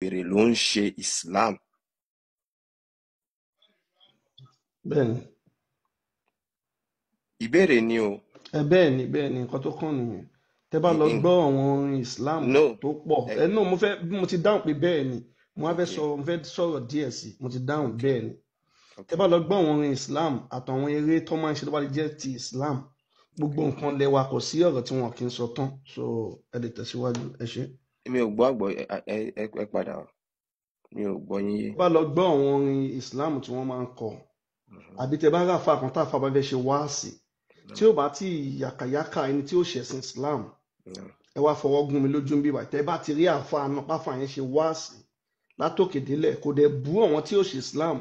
Wèrè ló ń ṣe Islam. Bẹ́ẹ̀ni. Ìbéèrè ni o. Ẹ bẹ́ẹ̀ni, bẹ́ẹ̀ni, nǹkan tó kàn nìyẹn. Tẹ́ bá lọ gbọ́ àwọn orin Islam No. tó pọ̀, ẹ náà mo fẹ́, bí mo ti dáhùn pé bẹ́ẹ̀ni, mo wá fẹ́ Ok. sọ, mo fẹ́ sọ̀rọ̀ díẹ̀ sí i, mo ti dáhùn Ok. bẹ́ẹ̀ni. Ok. Tẹ́ bá lọ gbọ́ àwọn orin Islam àtàwọn eré tó máa ń ṣe tó bá lè jẹ́ ti Islam, gbogbo nǹkan lẹ́wà, kò sí ọ̀rọ̀ tí wọn kì í sọ tán. So ẹ lè tẹ̀síwájú, ẹ ṣé. Mi ò gbọ́ àgbọ̀, ẹ padà o. Mi ò gbọ́ yín yé. Bá lọ gbọ́ àwọn orin Islam tí wọ́n máa ń kọ, àbí tẹ́ bá rà fà kan tá a fà bá fẹ́ ṣe wáàsí, tí ó bá ti yàkàyàkà ẹni tí ó ṣẹ̀sìn Islam, ẹ wá fọwọ́ gún mi lójú bí wà. Tẹ́ bá ti rí àfa náà páfà yẹn ṣe wáàsí látòkè délẹ̀, kò dẹ̀ bú àwọn tí ó ṣe Islam,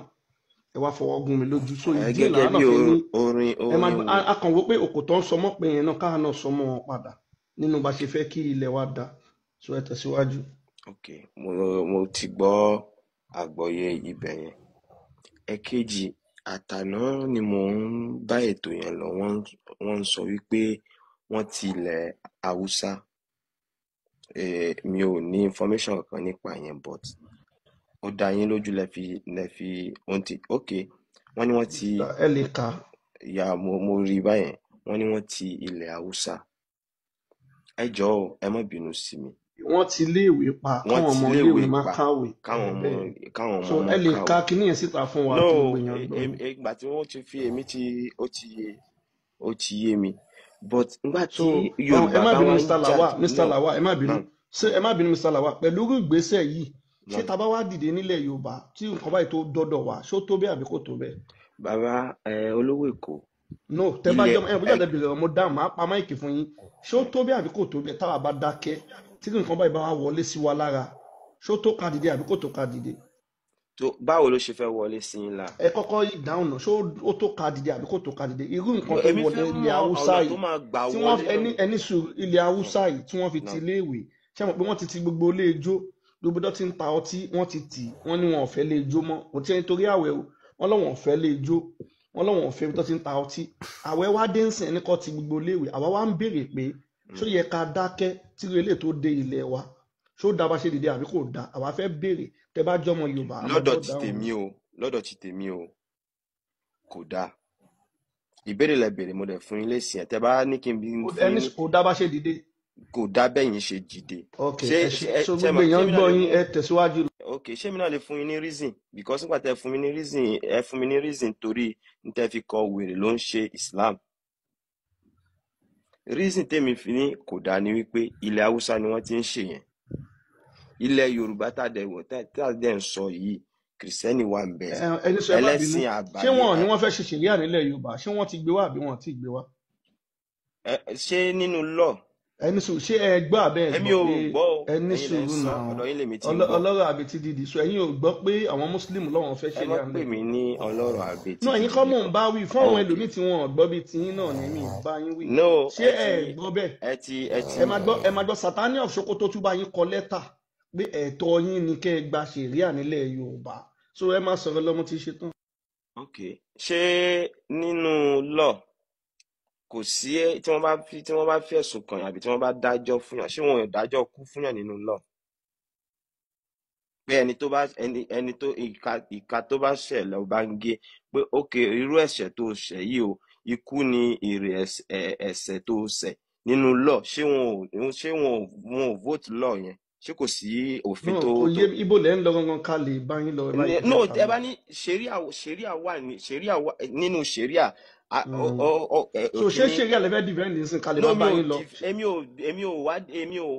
ẹ wá fọwọ́ gún mi lójú. So Ẹ ìdí ẹ̀ gẹ́gẹ́ làwọn náà bí fi ní orin ẹ máa orin wo? A kàn wó pé òkò tó ń sọmọ́ pé yẹn náà káà náà sọmọ́ wọn padà nínú bá ṣe fẹ́ kí ilẹ̀ wa dá. So ẹ tẹ̀síwájú. Ok, mo ti gbọ́ àgbọ́yé ibẹ̀ yẹn. Ẹ̀kejì, àtàná ni mò ń bá ètò yẹn lọ, wọ́n ń sọ wípé wọ́n ti ilẹ̀ Haúsá. Mi ò ní information kankan nípa yẹn, but ó dá yín lójú lẹ fi ohun ti ok. Wọ́n ní wọ́n ti Ẹ lè kà. Ya mo rí báyẹn. Wọ́n ní wọ́n ti ilẹ̀ Haúsá. Ẹ jọ̀ọ́, ẹ má bínú sí mi. Wọ́n ti iléèwé pa Wọ́n káwọn ti ọmọ iléèwé iléèwé má pa kàwé. káwọn ọmọ Bẹ́ẹ̀. káwọn ọmọ So má ẹ lè kàwé. ka kíní yẹn síta fún wa No, kí gbogbo èèyàn gbọ́. ìgbà tí wọ́n ti fi èmi ti ó ti yé mi. But nígbà So tí ẹ Yorùbá má bá bínú wá ń Mr. Lawal, jáde, Mr. no, Lawal, ẹ má bínú. no, Ṣé ẹ má bínú Mr. Lawal, pẹ̀lú irú ìgbésẹ̀ yìí, ṣé no. tá bá wá dìde nílẹ̀ Yorùbá tí nǹkan báyìí tó dọ́dọ̀ wá, ṣó tó bẹ́ẹ̀ àbí kò tó bẹ́ẹ̀? Bàbá olówó Èkó. No, tẹ́ bá Ilẹ̀ jọ ẹ bóyá lẹ bèrè ọmọ dáhùn, máa pa máìkì fún yín. Ṣó tó bẹ́ẹ̀ àbí kò tó bẹ́ẹ̀ táwa bá dákẹ́ tí nǹkan báyìí bá wá wọlé sí wa lára, ṣó tó ká dìde àbí kò tó ká dìde? Tó báwo ló ṣe fẹ́ wọlé sí yín lára? Ẹ kọ́kọ́ ìdáhùn náà, ṣó ó tó ká dìde àbí kò tó ká dìde? Irú nǹkan tó Èmi wọlé fẹ́ ilẹ̀ mọ Haúsá ọ̀nà tó yìí máa gbà tí wọ́n wọlé ẹni lọ́nà. ẹni sùúrù, ilẹ̀ Haúsá yìí tí wọ́n fi ti iléèwé, ṣé mọ̀ pé wọ́n ti ti gbogbo ilé ijó, gbogbo tó ti ń ta ọtí wọ́n ti tì, wọ́n ní wọn ò fẹ́ lé ijó mọ́. Kò tí ẹni torí àwẹ̀ o, wọ́n lọ́wọ́n ò fẹ́ lé ijó, wọ́n lọ́wọ́n ò fẹ́ ibi tó ti ń ta ọtí. Àwẹ̀ wá dé ń sìn ẹni kọ́ ti gbogbo iléèwé. Àwa wá ń béèrè pé ṣó yẹ ká dákẹ́ tí irú eléyìí tó dé ilẹ̀ wa, ṣó dá bá ṣe dìde àbí kò dá? Àwa fẹ́ béèrè, tẹ́ bá jọmọ Yorùbá, àmọ́ Lọ́dọ̀ gbọ́ ti dáhùn. tèmi o, lọ́dọ̀ ti tèmi o, kò dáa. Ìbéèrè lẹ béèrè, mo dẹ̀ fún yín lésì ẹ̀. Tẹ́ bá ní kí n bí fún Ẹni yín ní kò dá bá ṣe dìde. Kò dá bẹ́yìn ṣe dìde. Ok, Ṣé ẹ ṣe. So ṣé gbogbo ṣé èèyàn mi náà gbọ́ lè yín, fún ẹ tẹ̀síwájú. Ok, ṣé mi náà lè fún yín ní reason? Because nígbà tẹ́ fún mi ní reason, ẹ fún mi ní reason torí n tẹ́ fi kọ wèrè ló ń ṣe Islam. Reason tèmi fi ní kò dáa ni wípé ilẹ̀ Haúsá ni wọ́n ti ń ṣe yẹn. Ilẹ̀ Yorùbá tá dẹ̀ wọ̀ tá dẹ̀ ń sọ yìí, Kìrìsìtẹ́nì wà ń bẹ. Ẹni sọ ẹ má bínú. Ẹlẹ́sìn Ṣé àbáyé wọn ni wọ́n fẹ́ ṣe ṣẹ̀ríà nílẹ̀ Yorùbá? Ṣé wọ́n ti gbé wá àbí wọn ò tí ì gbé wá? Ṣé nínú law? Ẹni sùúrù, ṣé ẹ gbọ́ àbẹ́ ẹ Èmi gbọ́ ò pé gbọ́ o, ẹni ẹ̀yin lẹ ń sùúrù sọ, náà ọ̀dọ̀ yín lèmi ti ń gbọ́. ọlọ́rọ̀ àbí ti dìdì. So ẹ̀yin ò gbọ́ pé àwọn Mùsùlùmí lọ́wọ́n fẹ́ Ẹ má ṣẹ̀ríà pè nílẹ̀ mí Yorùbá? ní ọlọ́rọ̀ àbí ti Náà ẹ̀yin dìdì kọ́ mò ń kan. bá wí fún àwọn Ok. ẹlòmíì tí wọn ò gbọ́ bíi tiyín náà ni mi bá yín wí. No, Ṣé ẹ ẹ ti gbọ́ bẹ́ẹ̀? ẹ ti ẹ ti Ẹ máa gbọ́, ẹ máa gbọ́ Sátánì of Sokoto tún bá yín kọ lẹ́tà pé ẹ̀tọ́ yín ni kẹ́ ẹ gba ṣẹ̀ríà nílẹ̀ Yorùbá. So ẹ má sọ̀rọ̀ lọ́mọ tí ń ṣe tán. Ok. Ṣé nínú law kò sí tí wọ́n bá fi tí wọ́n bá fi ẹ̀sùn kàn yàn àbí tí wọ́n bá dájọ́ fún yàn, ṣé wọn ò dájọ́ kú fún yàn nínú law? Pé ẹni tó bá ẹni tó ìka tó bá ṣẹ̀ lọ bá ń gé pé ok, irú ẹ̀ṣẹ̀ tó ṣẹ̀ yìí o, ikú ni èrè ẹ̀ṣẹ̀ tó ṣẹ̀ nínú law. Ṣé wọn ò vote law yẹn? Ṣé kò sí òfin No, tó kò tó yé ibo lẹ́ ń lọ gangan ká lè bá yín lọ báyìí kí No, fẹ́ ká ẹ lọ. bá ní ṣẹ̀ríà wà ní ṣẹ̀ríà wà nínú ṣẹ̀ríà. So ṣé Òfin ní ṣẹ̀ríà lẹ fẹ́ defend nísìn ká lè No, má bá yín lọ? èmi ò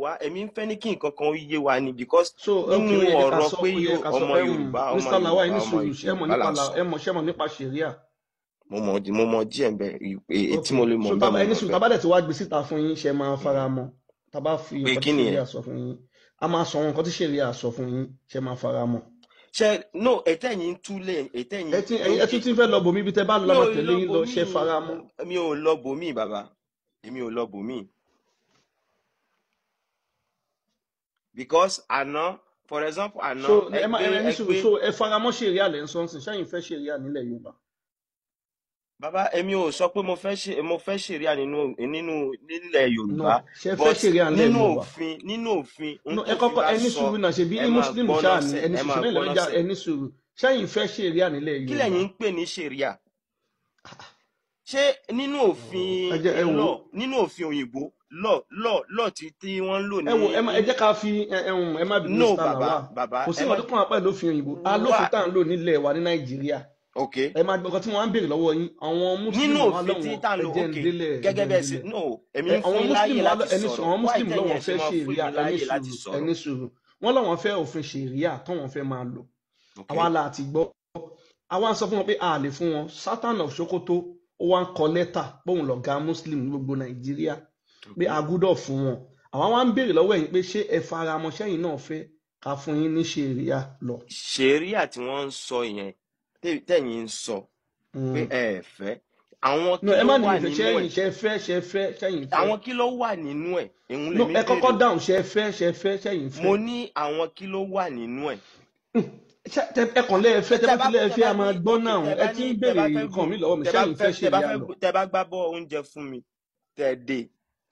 wá, èmi ń fẹ́ ní kí nǹkan kan yé wa ni because So ok, nínú ó yẹ ká ọ̀rọ̀ sọ, pé ó yẹ ká sọ ọmọ Yorùbá ọmọ Mr. Lawal, Yorùbá ẹni ọmọ sùúrù, ṣé ẹ mọ̀ Yorùbá là nípa ń sọ. ẹ mọ̀, ṣé ẹ mọ̀ nípa ṣẹ̀ríà? Mo mọ̀ díẹ̀ ń bẹ, Ok, tí mo lè mọ̀ so ń bẹ tá mo ẹni mọ̀ sùúrù, bẹ́ẹ̀. tá bá dẹ̀ ti wá gbé síta fún yín, ṣe máa fara mọ́? Tá bá fi Pé nǹkan tí kí nìyẹn? ṣẹ̀ríà sọ fún yín, a máa sọ nǹkan tí ṣẹ̀ríà sọ fún yín, ṣe máa fara mọ́? Ṣé no, ètẹ́ yín ń túlẹ̀, ètẹ́ yín Ẹ tún ti ń fẹ́ lọ bòmí, ibi tẹ́ bá lọ Mi máa ò tẹ̀lé lọ yín lọ, bòmí, ṣe fara mọ́? mi ò lọ bòmí bàbá, èmi ò lọ bòmí. Because àná, for example, àná So ẹ ẹ má gbé ẹ ní ẹ sùúrù, gbé so ẹ fara mọ́ ṣẹ̀ríà lẹ́ ń sọ ńsìn, ṣẹ́yìn fẹ́ ṣẹ̀ríà nílẹ̀ Yorùbá? Bàbá, èmi ò sọ pé mo fẹ́ ṣẹ̀ríà nínú nínú nílẹ̀ No, Yorùbá, ṣe fẹ́ but ṣẹ̀ríà ńlẹ̀ nínú Yorùbá? òfin, nínú òfin, ohun No, ẹ tófin kọ́kọ́ bá ẹni sọ, sùúrù náà, ṣe bí ẹ máa muslim gbọ́ ṣáà ní nọ́sẹ̀, ẹni ẹ sùúrù, máa ṣe gbọ́ lẹ́yìn lọ́jà nọ́sẹ̀. ẹni sùúrù, ṣẹ́yìn fẹ́ ṣẹ̀ríà nílẹ̀ Kí Yorùbá? lẹ̀yin ń pè ní ṣẹ̀ríà? Ṣé nínú Ẹ òfin jẹ́ ẹ wò ó. law, nínú òfin òyìnbó, law tí wọ́n ń lò Ẹ wò, ní ẹ jẹ́ ká fi ẹ má bínú, No, Mr. bàbá, Lawal, bàbá, kò sí ẹ nǹkan má tó kàn wá pẹ̀lú òfin òyìnbó, wà alófin tá à ń lò nílẹ̀ wa ní Nàìjíríà. Ok. Ẹ máa gbọ́ nǹkan tí wọ́n á ń béèrè lọ́wọ́ yín. Àwọn Nínú muslim wa òfin tí lọ́wọ́n, tá à ń ẹ lò, jẹ́ ń ok, délẹ̀, ẹ gẹ́gẹ́ jẹ́ ń bẹ́ẹ̀ sí délẹ̀. no, èmi Ẹ ń fún àwọn yín muslim láàyè wa láti ẹni sùn, sọ̀rọ̀. àwọn Why muslim tẹ̀yin lọ́wọ́n ẹ̀ ṣe fẹ́ máa fún ṣẹ̀ríà, mi ẹni láàyè láti sùúrù, ẹni sọ̀rọ̀? sùúrù. Wọ́n lọ́wọ́n fẹ́ òfin ṣẹ̀ríà tọ́wọ́n fẹ́ máa lò. Ok. Àwa la ti gbọ́. Àwa ń sọ fún wọn pé a lè fún wọn. Satan of Sokoto ó wá ń kọ lẹ́tà bóun lọ̀gá muslim ní gbogbo Nàìjíríà pé Ok. a gbúdọ̀ fún wọn. Àwa wá ń béèrè lọ́wọ́ ẹ̀yin pé ṣé ẹ fara mọ́, ṣẹ́yìn náà fẹ́ ká fún yín ní ṣẹ̀ríà lọ? Ṣẹ̀ríà tí wọ́n ń sọ yẹn, tẹ̀yin ń sọ pé ẹ fẹ́, àwọn No, kí ẹ ló má ní wà mi fẹ́, nínú ṣẹ́yìn ẹ̀? ṣe fẹ́, ṣe fẹ́, ṣẹ́yìn fẹ́. Àwọn kí ló wà nínú ẹ̀? Òun No, lèmi ẹ ń béèrè kọ́kọ́ o. dáhùn, ṣe fẹ́, ṣe fẹ́, ṣẹ́yìn Mo fẹ́. ní àwọn kí ló wà nínú ẹ̀? Ẹ kàn lẹ́ ẹ fẹ́, tẹ Tẹ bá bá ti lẹ́ ẹ tẹ fẹ́, bá a máa ní gbọ́ ok, náà. tẹ Ẹ bá ti ní ń tẹ béèrè bá fẹ́ nǹkan gùn mi lọ́wọ́ mi, tẹ bá ṣẹ́yìn fẹ́ fẹ́ tẹ bá ṣẹ̀ríà fẹ́ lọ? tẹ bá gbá bọ́ oúnjẹ fún mi, tẹ dé,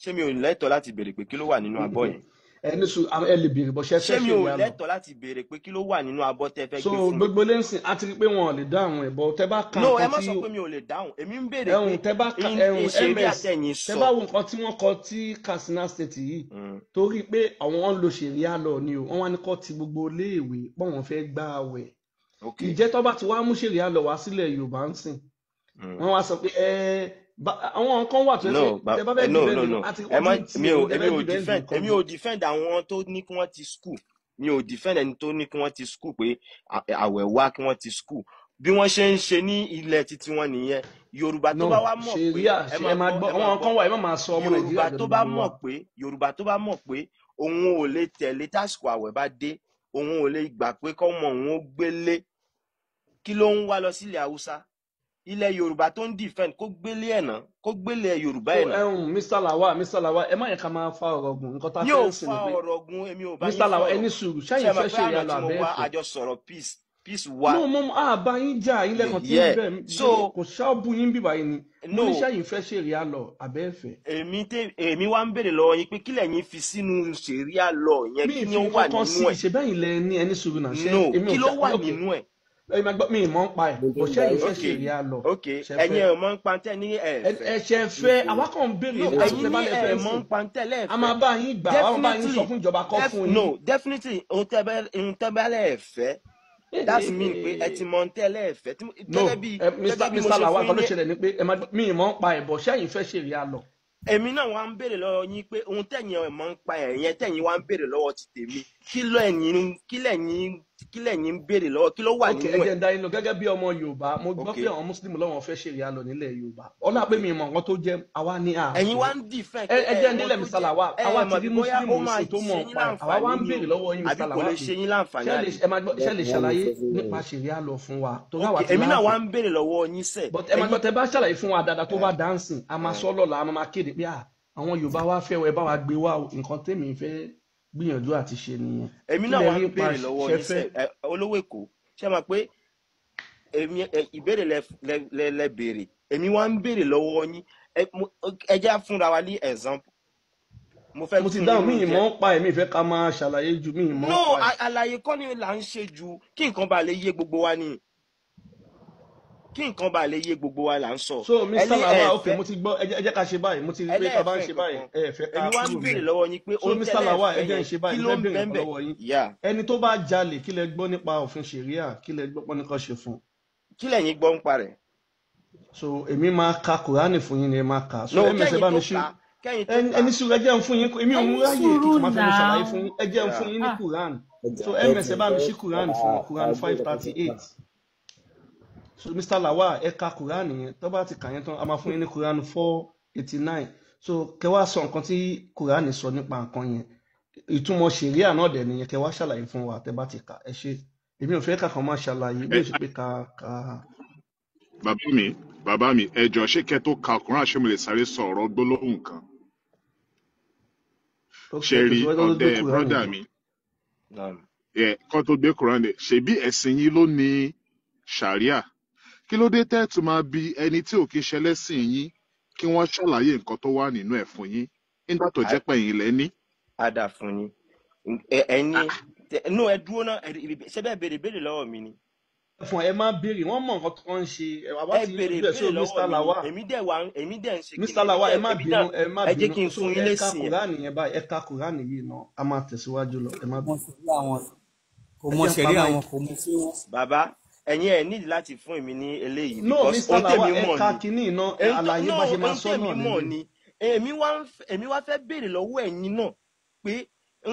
ṣé mi ò lẹ́tọ̀ọ́ láti béèrè pé kí ló wà nínú abọ́ yẹn? Ẹ ní sùúrù, ẹ lè béèrè bọ́, ṣe Ṣé fẹ́ mi ò ṣẹ̀ríà lọ? lẹ́tọ̀ọ́ láti béèrè pé kí ló wà nínú abọ́ tẹ fẹ́ So gbé fún mi? gbogbo lẹ́sìn á ti rí pé wọn ò lè dá àwọn ẹ̀bọ tẹ bá ka No, ẹ nǹkan má tí sọ pé mi ò lè dáhùn. Èmi ń béèrè pé ẹ̀hún tẹ bá ka ẹ̀hún ṣẹ̀ríà ms tẹ̀yin tẹ sọ. bá wo nǹkan tí wọ́n kọ tí Katsina State yìí, torí pé àwọn ń lo ṣẹ̀ríà lọ ni o, wọ́n wá ní kọ́ ti gbogbo iléèwé pọ̀ wọ́n fẹ́ gbá àwẹ̀. Ok. Ìjẹ́ tó bá ti wá mú ṣẹ̀ríà lọ wá sílẹ̀ Yorùbá ń sìn, wọ́n wá sọ pé àwọn nǹkan wà tó yẹ pé No, tẹ bá fẹ́ no, defend no, nǹkan no. àti Ẹ wọ́n má ti ń ti mi ò ẹ̀yin tẹ èmi fẹ́ ò defend defend nǹkan èmi gan. ò defend àwọn tó ní kí wọ́n ti school. Mi ò defend ẹni tó ní kí wọ́n ti school pé àwẹ̀ wá kí wọ́n ti school. Bí wọ́n ṣe ń ṣe ní ilẹ̀ titi wọn nìyẹn. Yorùbá tó No, bá wá mọ̀ pé ṣẹ̀ríà ẹ ẹ máa máa gbọ́, gbọ́, ẹ àwọn máa nǹkan gbọ́. wà, ẹ má máa sọ ọmọ Nàìjíríà Yorùbá jọ tó ní bá gbogbo wa. mọ̀ pé Yorùbá tó bá mọ̀ pé òun ò lè tẹ̀lé tásìkò àwẹ̀ bá dé, òun ò lè gbà pé kọ́mọ òun ó gbélé. Kí ló ń wá lọ sílẹ̀ Haúsá? Ilẹ̀ Yorùbá tó ń defend kó gbélé ẹ̀ ná, kó gbélé Yorùbá So ẹ̀ ná. ẹ̀hún Mr. Lawal, Mr. Lawal, ẹ má yẹ ká máa fa ọ̀rọ̀ gùn. Nǹkan tá a Mi fẹ́ ò ń sìn fa ni pé ọ̀rọ̀ gun, èmi ò bá yín Mr. Lawal, sọ̀rọ̀. ẹni sùúrù, Ṣé ṣẹ́yìn ẹ mọ̀ fẹ́ pé ṣẹ̀ríà àná lọ tí mo àbẹ́ wá ẹ̀fẹ́? àjọ sọ̀rọ̀ peace, peace wá. No, mo á bá yín jà, yín lẹ́kàn tí ń Yeah. bẹ̀ So kò ṣáàbù yín bíbá yín ni. Mo no, ní ṣẹ́yìn fẹ́ ṣẹ̀ríà lọ àbẹ́ ẹ̀fẹ́? èmi wá ń béèrè lọ́wọ́ yín pé kí lẹ̀yin fi sínú ṣẹ̀ríà lọ yẹn, Mi kí ì ni fi ó wà nǹkan kan nínú sí, ẹ̀? ìṣèbẹ́yìn lẹ ní ẹni sùúrù náà, ṣé No, èmi kí ò ló ṣá wà ok. nínú ẹ̀? Ẹ máa gbọ́, mi ì mọ̀ ń pa ẹ̀, Mo ti bọ̀ ń ṣẹ́yìn darí fẹ́ Ok, ṣẹ̀ríà lọ, ok, ṣẹ ẹ̀yin fẹ́? ẹ̀ mọ̀ ń pa tẹ́ ní ẹ̀ Ẹ fẹ́. ẹ ṣe fẹ́, àwa kàn ń béèrè No, ní àsìkò ẹ̀yin tẹ bá ní lẹ fẹ́ ẹ̀ ń mọ̀ sìn. ń pa tẹ́ lẹ́ẹ̀ A fẹ́. máa bá yín gbà, àwa máa bá yín sọ Definitely, fún ìjọba kọ́ fún yín. no, definitely, ohun tẹ́ bá lẹ́ẹ̀ fẹ́, that's mean pé ẹ ti mọ ohun tẹ́ lẹ́ẹ̀ fẹ́. No, Gẹ́gẹ́ bí ẹ Mr. gẹ́gẹ́ bí mo Mr. ṣe Lawal, fún nǹkan yín ló ní ṣẹlẹ̀ ni pé ẹ máa mi ì mọ̀ ń pa ẹ̀, bọ̀ ṣẹ́yìn fẹ́ ṣẹ̀ríà lọ? Èmi náà wá ń béèrè lọ́wọ́ yín pé ohun tẹ̀yin ẹ̀ mọ̀ ń pa ẹ̀ yẹn tẹ̀yin wá ń béèrè lọ́wọ́ ti tèmi, kí lẹ̀yin ń béèrè lọ́wọ́, kí ló wà Ok, ẹ nínú ẹ̀? jẹ́ ń dá yín lọ. Gẹ́gẹ́ bí ọmọ Yorùbá, mo gbọ́ Ok, pé àwọn Muslim lọ́wọ́ fẹ́ ṣẹ̀ríà lọ nílẹ̀ Yorùbá. Ọlá pé ok. mi ì mọ̀ nǹkan tó jẹ́, àwa ní Ẹ̀yin àfẹ́. wá ń defend Ẹ pé ẹ ẹ jẹ́ ń mọ̀ délẹ̀ tó Mr. jẹ́, Lawal, ẹ àwa ti mọ̀ rí bí bóyá Muslim ó máa ń sìn tó ṣe mọ̀ ń yín pa ẹ̀. Àwa wá láǹfààní ń ni o, béèrè lọ́wọ́ yín àbí Mr. kò Lawal lè pé ṣe yín láǹfààní ṣé lè àbí? ẹ máa gbọ́, ṣé lè Wọ́n lè ṣàlàyé sọ fún nípa wọn. ṣẹ̀ríà lọ fún wa, torí Ok, àwa ti èmi náà wá láàfẹ́. ń béèrè lọ́wọ́ yín sẹ̀, But ẹ máa ẹ̀yin gbọ́, tẹ bá ṣàlàyé fún wa dáadáa tó ẹ bá dáǹsìn, a máa ẹ sọ lọ́la, a máa máa kéde pé àwọn Yorùbá wá fẹ́ o, ẹ bá wa gbé wá o. Nǹkan tèmi fẹ́ gbìyànjú àti ṣe nìyẹn. Èmi Kí náà lẹ wá rí ń pa béèrè lọ́wọ́ ṣẹ yín fẹ́? sẹ̀, ẹ olówó Èkó, ṣé máa pé èmi ìbéèrè lẹ béèrè, èmi wá ń béèrè lọ́wọ́ yín, ẹ jẹ́ á fúnra wa ní example, mo fẹ́ Mo ti fún yín dáhùn, mi ì lóúnjẹ. mọ̀ ń pa ẹ̀, mi ì fẹ́ ká máa ṣàlàyé ju, mi ì mọ̀ ń No, pa ẹ̀. àlàyé kọ́ ni là ń ṣe ju kí nǹkan bá lè yé gbogbo wa ni, kí nǹkan bá lè yé gbogbo wa là ń sọ. So Ẹ Mr. ní ẹ Lawal, ok, fẹ́, mo ti gbọ́, ẹ jẹ́ ká ṣe báyìí, mo ti rí ẹ pé tá a bá ń lẹ́ẹ̀fẹ́ ṣe báyìí, kankan. ẹ fẹ́ ká Èmi wá ń kúrò béèrè ńbẹ̀. lọ́wọ́ yín pé So ohun Mr. tẹ́lẹ̀ Lawal, ẹ fẹ́ jẹ́ ń yẹn ṣe kí báyìí, mo ló fẹ́ ń béèrè bẹ́ẹ̀ nǹkan bẹ́ẹ̀? lọ́wọ́ yín. Yeah. Ẹni tó bá jalè, kí lẹ gbọ́ nípa òfin ṣẹ̀ríà, kí lẹ gbọ́ pọ́n ní kan ṣe fún un? Kí lẹ̀yin gbọ́ ń pa rẹ̀? So èmi máa ka Kùránì fún yín ni ẹ máa kà. So No, ms ẹ kẹ́yìn bá mi tó ṣí kà, kẹ́yìn tó kà. ẹni sùúrù, ẹ jẹ́ ń fún yín, èmi ò Ẹ ń ní ráyè kí sùúrù kò máa fẹnu ṣàlàyé náà. fún yín, ẹ jẹ́ ń Yeah. fún yín ní Ah, Quran. Ẹjà So ẹ ms ti ẹ bá mi fẹ́ ṣí Quran fún wọn, Quran ká five béèrè thirty kó tó kà. eight. So Mr. Lawal, ẹ ka Quran yẹn, tó bá ti kà yẹn tán, a máa fún yín ní Quran 489. So kẹ wá sọ nǹkan tí Quran sọ nípa nǹkan yẹn, ìtumọ̀ ṣẹ̀ríà náà dẹ̀ nìyẹn, kẹ wá ṣàlàyé fún wa tẹ bá ti kà. Ẹ ṣe, èmi ò fẹ́ kà kàn máa ṣàlàyé bí Ẹ ó ṣe pé ká ká. Bàbá mi, ẹ jọ̀ọ́, ṣé kẹ́ tó ka Quran, ṣé mo lè sáré sọ ọ̀rọ̀ gbólóhùn kan? Ok, Ṣe ẹ rí tẹ̀síwájú tó gbé ọ̀dẹ Quran brọ́dà dé. mi, Naam. ẹ kọ́ tó gbé Quran dé, ṣebí ẹ̀sìn yín ló ní ṣàríà. Kí ló dé tẹ́ ẹ̀ tún máa bi ẹni tí ò kí ń ṣẹlẹ́sìn yín kí wọ́n ṣàlàyé nǹkan tó wà nínú ẹ̀ fún yín nígbà tó jẹ́ pé ẹ̀yin lẹ ní? Á dà fún yín. Ẹ̀yin no, ẹ dúró náà. Ṣé bẹ́ẹ̀ béèrè béèrè lọ́wọ́ mi ni? Fún ẹ má béèrè, wọ́n mọ nǹkan tó ń ṣe. Àwa Ẹ ti béèrè yanjú ẹ̀. So béèrè lọ́wọ́ Mr. mi ni. Lawal, Èmi dẹ̀ ń ṣe kíni, Mr. èmi Lawal, ẹ dẹ̀ má èmi bínú, náà ẹ má ẹ jẹ́ bínú. kí n So fún yín ẹ ka lésì yẹn. Kùránì yẹn báyìí, ẹ ka Kùránì yìí náà, a máa tẹ̀síwájú lọ. Ẹ má mọ bínú. ṣẹ̀rí àwọn kò Ẹ mọ jẹ́ ń pa ṣẹ̀rí àwọn máìkì. kò mọ sí wọn. Bàbá, ẹ̀yin ẹ̀ nídìí láti fún èmi ní eléyìí No, because Mr. ohun Lawal, tèmi ẹ mọ̀ ka ni. kinní iná, Ohun tó àlàyé no bá ṣe máa ohun sọ tèmi náà mọ̀ lélẹ̀. ni. Èmi wá fẹ́ béèrè lọ́wọ́ ẹ̀yin náà pé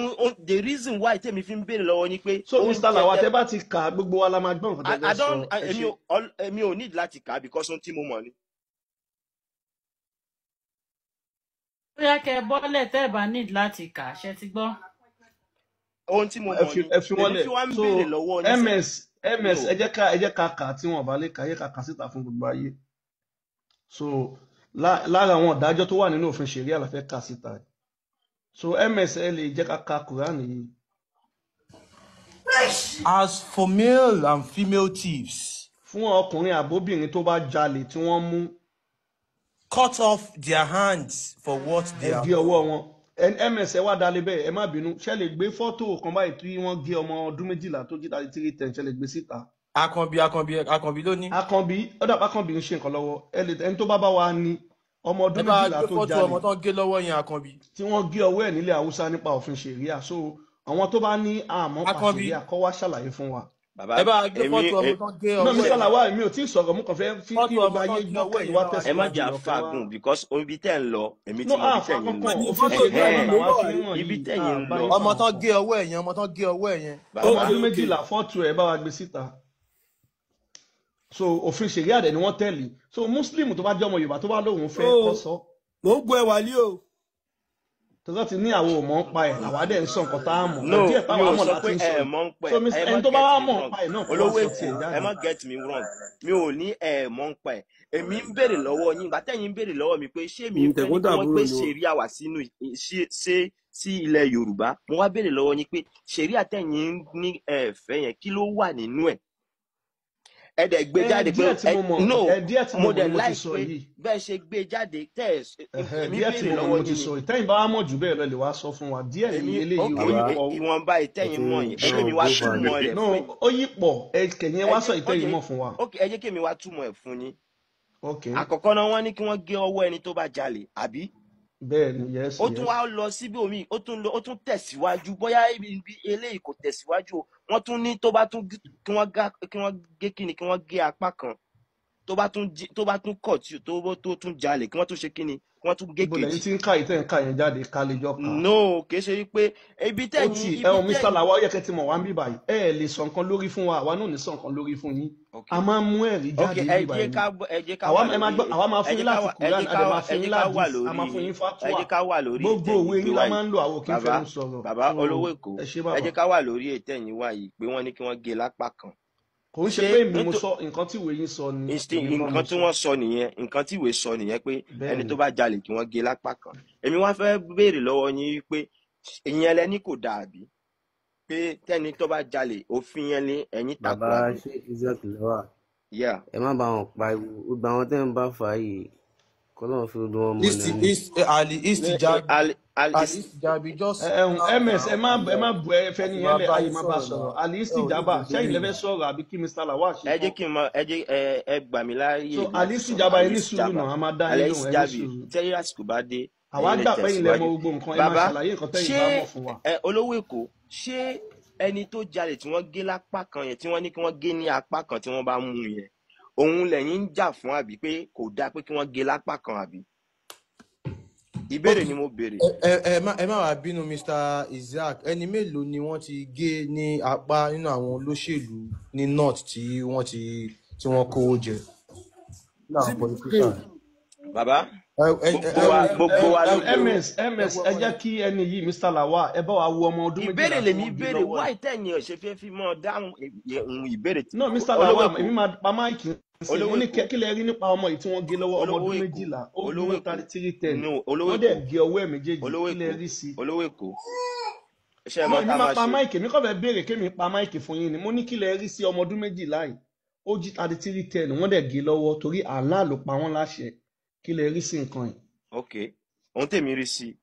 the reason why tèmi fi ń béèrè lọ́wọ́ yín pé So Mr. oúnjẹ Lawal, tẹ tẹ bá ti kà á, gbogbo wa la máa gbọ́ nǹkan tẹ I fẹ́ sọ. don't Ẹ èmi ṣe. ò èmi ò need láti kà á because ohun tí mo mọ̀ ni. Bóyá kẹ ẹ bọ́lẹ̀ tẹ́ ẹ bá need láti kà á, ṣe ti gbọ́. Ohun tí mo Ẹ mọ̀ fi ni ẹ fi wọ́n lèmi lẹ̀. fi wá ń So béèrè lọ́wọ́ yín sẹ́. ms No, ẹ jẹ́ ká kà á tí wọ́n bá lè kà á, ẹ jẹ́ ká kà á síta fún gbogbo ayé. So lára àwọn ìdájọ́ tó wà nínú òfin ṣẹ̀ríà la fẹ́ kà síta yìí. So ms, ẹ lè jẹ́ ká ka Kùránì yìí. As for male and female thieves, Fún ọkùnrin àbóbìnrin tó bá jalè tí wọ́n mú, cut off their hands for what they ẹ have gé ọwọ́ done. wọn. Ms, ẹ wá dalẹ̀ bẹ́ẹ̀, ẹ má bínú. Ṣé lè gbé fọ́tò kan báyìí tí wọ́n gé ọmọ ọdún 12 tó jí 3310, ṣe lè gbé síta? Akànbí, Akànbí, Akànbí ló ní. Akànbí, ó dàbí Akànbí ń ṣe nǹkan lọ́wọ́. Ẹ lè ẹni tó bá bá wa ní ọmọ Ẹ ọdún bá 12 gbé tó fọ́tò jalè ọmọ tó ń gé lọ́wọ́ yẹn, Akànbí. tí wọ́n gé ọwọ́ ẹ̀ nílẹ̀ Haúsá nípa òfin ṣẹ̀ríà. So àwọn tó bá ní àmọ́ pa Akànbí, ṣẹ̀ríà kọ́ wá ṣàlàyé fún wa. Bàbá, ẹ bá gbé èmi fọ́tò ọmọ tó ń gé No, ọwọ́ Mr. ẹ̀ yẹn. Lawal, mi ò tí ì sọ̀rọ̀, mo kàn fẹ́ fi kí Fọ́tò gbogbo ọmọ tó ayé ń gé gbọ́ ọwọ́ ẹ̀ kẹ́yìn yẹn wá bá wa ẹ má gbé. tẹ̀síwájú jẹ́ lọ kẹ́ wá. àfàgùn because ibi tẹ́ ń lọ èmi No, ti mọ ibi àfa tẹ́yìn ń lọ. kankan, Ní òfin fọ́tò ṣẹ̀ríà náà náà ló làwa wà fi ń rí. hàn Ibi yìí, tẹ́yìn ń àbá lọ yín Ọmọ fà tó ń nǹkan. gé ọwọ́ ẹ̀ yẹn, ọmọ tó ń gé ọwọ́ ẹ̀ yẹn. Ọmọ bàbá. Okay, ọdún okay. 12, fọ́tò ẹ̀ bá wa gbé síta. So òfin ṣẹ̀ríà dẹ̀ ni wọ́n tẹ̀lé. So Muslim tó bá jẹ́ ọmọ Yorùbá tó bá lóun fẹ́ O kó sọ. mò ń gbọ́ ẹ wàlí o. Tó ti ní àwọn ò mọ̀ ń pa ẹ̀, làwa dẹ̀ ń sọ nǹkan tá a mọ̀. No, Díẹ̀ mi táwa ò mọ̀ sọ la pé ti ń sọ ẹ yìí. mọ̀ ń pẹ̀. So Mr. Ẹ má ẹni tó bá get wá me mọ̀ ń wrong. pa ẹ̀ náà kó wá Olówó sọ Èkó, tiẹ̀ ẹ jáde. má get me wrong. Mi ò ní ẹ mọ̀ ń pa ẹ̀. Èmi ń béèrè lọ́wọ́ yín. Ìgbà tẹ́yìn ń béèrè lọ́wọ́ mi pé ṣé mi ń fẹ́ ní kí wọ́n Tẹ̀gbọ́n-tàbúrò gbé ni wọn. ṣẹ̀ríà wá sínú ṣe sí ilẹ̀ Yorùbá. Mo wá béèrè lọ́wọ́ yín pé ṣẹ̀ríà tẹ́yìn ní ẹ fẹ́ yẹn, kí ló wà nínú ẹ̀? Ẹ dẹ̀ gbé Ẹ jáde pé díẹ̀ tí ẹ mo mọ̀, no, ẹ díẹ̀ tí mo mo mọ̀ dẹ̀ ni mo ti like sọ pé yìí. bẹ́ẹ̀ ṣe gbé jáde tẹ́ ẹ Ẹ̀hẹ́, èmi díẹ̀ tí béèrè mo mọ̀ ni lọ́wọ́ mo ti yín ni. sọ yìí. Tẹ́yìn bá wá mọ̀ jù bẹ́ẹ̀ lọ lè wá sọ fún wa. Díẹ̀ ni Èmi eléyìí ok ò yí Bàbá, pọ̀ o. ìwọ̀nba ẹ ìtẹ́yìn ti mọ̀ ń yẹn, bá ẹ jẹ́ mi wọn wá go far túmọ̀ jù. rẹ̀ No, fún yín. ó yí pọ̀. Ẹ kẹ̀yìn Ẹ wá sọ jẹ́ ìtẹ́yìn ok mọ̀ fún wa. ok, ẹ jẹ́ kí èmi wá túmọ̀ ẹ̀ fún yín. Ok, Àkọ́kọ́ náà, wọ́n ní kí wọ́n gé ọwọ́ ẹni tó bá jalè, àbí? Bẹ́ẹ̀ ni, yes, Ó tún yes. wá lọ síbòmíì, ó tún lọ, ó tún tẹ̀síwájú. Bóyá ibi eléyìí kò tẹ̀síwájú o, wọ́n tún ní tó bá tún kí wọ́n gé kíni, kí wọ́n gé apá kan. Tó bá tún tó bá tún kọ̀ tí tó tún jalè, kí wọ́n tún ṣe kíni, kí wọ́n tún gé Ibo lẹ́yìn kejì. tí ń ka ìtẹ́ ń ka yẹn jáde ká lè jọ kà á. No, kì í ṣe wípé ibi Ó tẹ̀yìn tì ibi ẹ̀hún Mr. tẹ̀yìn. Lawal, ó yẹ kẹ́ ti mọ̀ wá ń bí báyìí. Ẹ ẹ̀ lè sọ nǹkan lórí fún wa, àwa náà ò ní sọ nǹkan lórí fún yín. Ok A máa ń mú ẹ̀rí ok jáde ẹ bí jẹ́ báyìí ni. ká ẹ jẹ́ ká Àwa wà ẹ máa lórí gbọ́, àwa máa ẹ fún jẹ́ yín ká láti wà ẹ Quran, jẹ́ a ká dẹ̀ máa ẹ fún yín jẹ́ ká wà ládìs, a máa lórí fún yín ẹ fatuwa. jẹ́ ká wà lórí Gbogbo ìtẹ̀yìn òwe gbé yín la wá yìí. máa ń lò, àwọn ò kí ń Bàbá, fẹnu sọ̀rọ̀. bàbá So olówó Èkó, ẹ ṣé ẹ bàbá. jẹ́ ká wà lórí ìtẹ̀yìn wá yìí pé wọ́n ní kí wọ́n gé lápá kan. Kò ń ṣe Ṣé pé èmi mo nítorí sọ nǹkan tí ìwé yín sọ ni, èmi kọ́ mo nǹkan tí sọ. wọ́n sọ nìyẹn, nǹkan tí ìwé sọ nìyẹn pé Bẹ́ẹ̀ ẹni ni. tó bá jalè kí wọ́n gé lápá kan. Èmi wá fẹ́ béèrè lọ́wọ́ yín wípé ìyẹn lẹ ní kò dáa àbí? Pé tẹ́ni tó bá jalè, òfin yẹn ni ẹ̀yin Bàbá tako àbí? Sheikh Isaac Lawal, Yeah. ẹ má bá wọn pariwo. Gbogbo àwọn tẹ́ ń bá fà á yìí, k'Ọlọ́run fi gbogbo wọn mọ̀nà East ni. East Ali East Ní Jabi al al Ali East Jabi, just Ẹ̀hún calm ms, ẹ down má and ẹ má bu ẹ a fẹ́ sì nìyẹn máa lẹ̀, bá ayé yín má bá sọ̀rọ̀ sọ̀rọ̀. náà. Ali Ẹ ò ní Istijaba, gbogbo ṣẹ́yìn lẹ eléyìí fẹ́ náà. sọ̀rọ̀ àbí kí Mr. Lawal ṣe Ẹ jẹ́ tán? kí n mọ, ẹ jẹ́ ẹ gbà mí láàyè So láti Ali sọ̀rọ̀. Istijaba, ẹ Ali ní sùúrù Istijaba, náà, a máa dá Ali yín lóhùn, ẹ ní Istijabi, sùúrù. tẹ́lẹ̀ àsìkò bá dé, Àwa ẹ̀yin lè gbà pé ilẹ̀ mọ tẹ̀síwájú. gbogbo nǹkan, ẹ máa Bàbá, ṣàlàyé nǹkan tẹ́yìn ṣé bá mọ̀ fún wa. ẹ olówó Èkó, ṣé ẹni tó jalè tí wọ́n gé lápá kan yẹn, tí wọ́n ní kí wọ́n gé ní apá kan tí wọ́n bá mú un yẹn, òun lẹ̀yin ń jà fún àbí pé kò dáa pé kí wọ́n gé lápá kan àbí? Ìbéèrè Ok, ni mo béèrè. ẹ má wàá bínú Mr. Isaac, ẹni mélòó ni wọ́n ti gé ní apá nínú àwọn olóṣèlú ní north tí wọ́n ti tí wọ́n kówó jẹ? Nínú àwọn politician. Bàbá, Ẹ ẹ ẹ gbogbo ẹ wa wo gbogbo wa ló ẹ wo ms ẹ ms, wo ẹ ọmọ jẹ́ yẹn. kí ẹni yìí, Mr. Lawal, ẹ bá wa wo ọmọ ọdún Ìbéèrè 12 tí lèmi wọ́n gé béèrè, lọ́wọ́ why ẹ̀. tẹ̀yin ò ṣe fẹ́ fi mọ́ dáhùn ìbéèrè No, Mr. olówó Lawal, Èkó, èmi máa pa máìkì sí i. olówó Mo ní Èkó, kí lẹ rí nípa ọmọ yìí tí wọ́n gé lọ́wọ́, ọmọ olówó ọdún Èkó, 12, ó olówó ní Èkó, 3310, no, olówó wọ́n Èkó, dẹ̀ gé ọwọ́ ẹ̀ méjèèjì, olówó kí lẹ Èkó, rí sí i? olówó Èkó, ṣé ẹ No, mọ̀ èmi tá a máa máa pa ṣe? máìkì, èmi kàn fẹ́ béèrè kémi pa máìkì fún yín ni. Mo ní kí lẹ rí sí ọmọ ọdún 12 yìí, ó Ó jí 3310, wọ́n dẹ̀ gé lọ́wọ́ torí Allah ló pa wọ́n láṣẹ. Kí lẹ rí sí nǹkan yìí? Ok, ohun tèmi rí sí,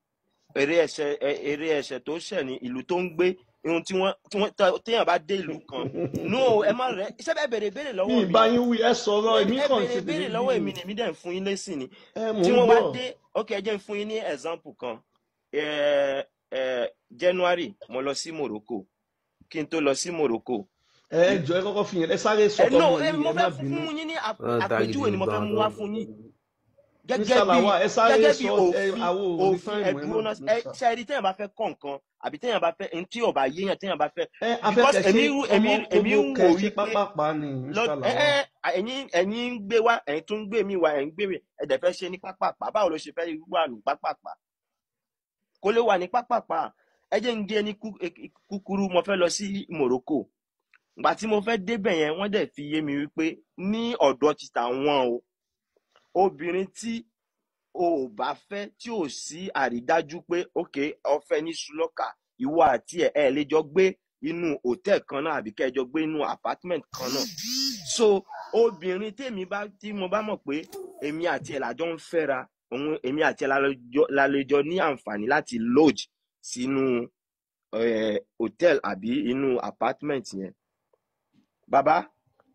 eré ẹ̀ṣẹ̀ tó ṣẹ̀ ní ìlú tó ń gbé, ohun tí wọ́n téèyàn bá dé ìlú kan. No, ẹ má rẹ ṣé bẹ́ẹ̀ béèrè béèrè Mi lọ́wọ́ ì mi bá ni. yín wí, ẹ sọ̀rọ̀, èmi Ẹ kàn ń béèrè ṣe tèmi béèrè bí lọ́wọ́ èmi ni. ni èmi dẹ̀ ń fún yín lésì ni. Ẹ mò Tí ń wọ́n wá gbọ́. dé, ok, ẹ jẹ́ ń fún yín ní example kan. Ẹ ẹ January mo lọ sí Morocco. Kí n tó lọ sí Morocco, Ẹ jọ, ẹ kọ́kọ́ fi yẹn, ẹ sáré sọ ẹ no, tọmọ ẹ yìí, mo ẹ má fẹ́ bínú. fún yín ní Wọn àpèjúwe target ni mo gbogbo fẹ́ àwọn mú tó wá ń fún yín. Mr. Gẹ́gẹ́ bí Lawal, ẹ sáré gẹ́gẹ́ bí sọ, ẹ òfin àwo ò ní òfin táìmù, ẹ má ẹdúró náà, bínú ẹ sá. ṣe rí téèyàn bá fẹ́ kọ́ nǹkan àbí téèyàn bá fẹ́ ntí ọba yéèyàn téèyàn bá fẹ́, Ẹ a fẹ́ because kẹ́ èmi ṣe èmi kọ́mọ èmi kóbó ń kẹ́ wò ṣe wípé pápápá ni, lọ Mr. ẹ Lawal. ẹ ẹ̀yin ẹ̀yin ń gbé wá, ẹ̀yin tún ń gbé mi wá, ẹ̀yin ń gbé mi, ẹ dẹ̀ fẹ́ ṣe ní pápápá. Báwo ló ṣe fẹ́ wà ní pápápá? Kó lè wà ní pápápá. Ẹ jẹ́ ń gé ní kúkúrú. Mo fẹ́ lọ sí Morocco. Ìgbà tí mo fẹ́ débẹ̀ yẹn, wọ́n dẹ̀ fi yé mi wípé ní ọ̀dọ̀ ti tàwọn o, obìnrin tí o ò bá fẹ́, tí ò sí àrídájú pé ok ọfẹ́ ní sulọ́kà, ìwọ àti ẹ̀ ẹ̀ lè jọ gbé inú hòtẹ́ẹ̀ kan náà àbí kẹ́ ẹ jọ gbé inú apartment kan náà. So obìnrin tèmi bá, tí mo bá mọ̀ pé èmi àti ẹ̀ làjọ ń fẹ́ra, òun èmi àti ẹ̀ la lè jọ ní àǹfààní láti lodge sínú hòtẹ́ẹ̀lì àbí inú apartment yẹn. Bàbá,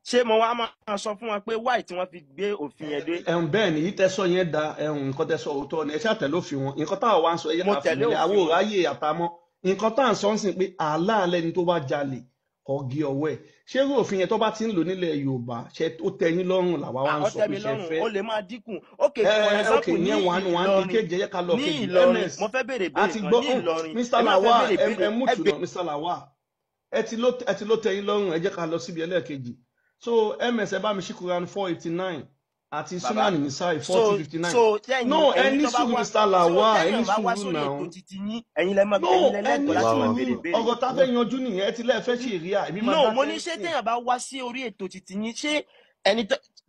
ṣé mo wá máa sọ fún wọn pé why tí wọ́n fi gbé òfin yẹn dé? Ẹ̀hún bẹ́ẹ̀ ni, yìí tẹ́ sọ yẹn da, ẹ̀hún nǹkan tẹ́ sọ òótọ́ ni, ẹ ṣáà tẹ̀lé òfin wọn. Nǹkan táwa wá ń sọ, ẹ jẹ́ Mo ká tẹ̀lé fìyẹn lẹ̀, àwọn òfin ò wọn. ráyè àtàmọ́. Nǹkan tá à ń sọ ń sìn pé Allah lẹni tó bá jalè kó gé ọwọ́ ẹ̀. Ṣé irú òfin yẹn tó bá ti ń lò nílẹ̀ Yorùbá, ṣe ó tẹ́ yín lọ́rùn làwa wá ń Ó sọ tẹ́ pé mi ṣe lọ́rùn, fẹ́? ó lè máa dínkù. Ok, Ẹ for ẹ ok, example, ní ìyẹn one one Ìlọrin, ìkejì, ẹ jẹ́ ká lọ ní kejì. Ìlọrin, MS mo fẹ́ béèrè a ìbéèrè ti kan gbọ́. ní Ìlọrin. Mr. Èmi náà fẹ́ Lawal, béèrè ẹ ìbéèrè, mú ẹ tùnà. Mr. Lawal, ẹ ti ló tẹ́ yín lọ́rùn, ẹ jẹ́ ká lọ síbi ẹlẹ́ẹ̀kejì. So MS, ẹ bá mi ṣí Quran 489 àti bàbá. Sunan Nisai So 4059. so tẹ́yìn No, ẹ ẹ̀yin ní tó bá sùúrù, wá, Mr. so Lawal, ẹ ní tẹ́yìn bá wá sùúrù sórí náà. ètò titi yín, ẹ̀yin lẹ máa No, ẹ̀yin lẹ ẹ lẹ́tọ̀ọ́ ní láti máa sùúrù, béèrè ìbéèrè. ọ̀rọ̀ tá a fẹ́ yanjú nìyẹn. Ẹ ti lẹ́ẹ̀ fẹ́ ṣe ìríà, èmi máa No, mo dákẹ́ ní ṣé sìn. téèyàn bá wá sí orí ètò titi yín, ṣé ẹni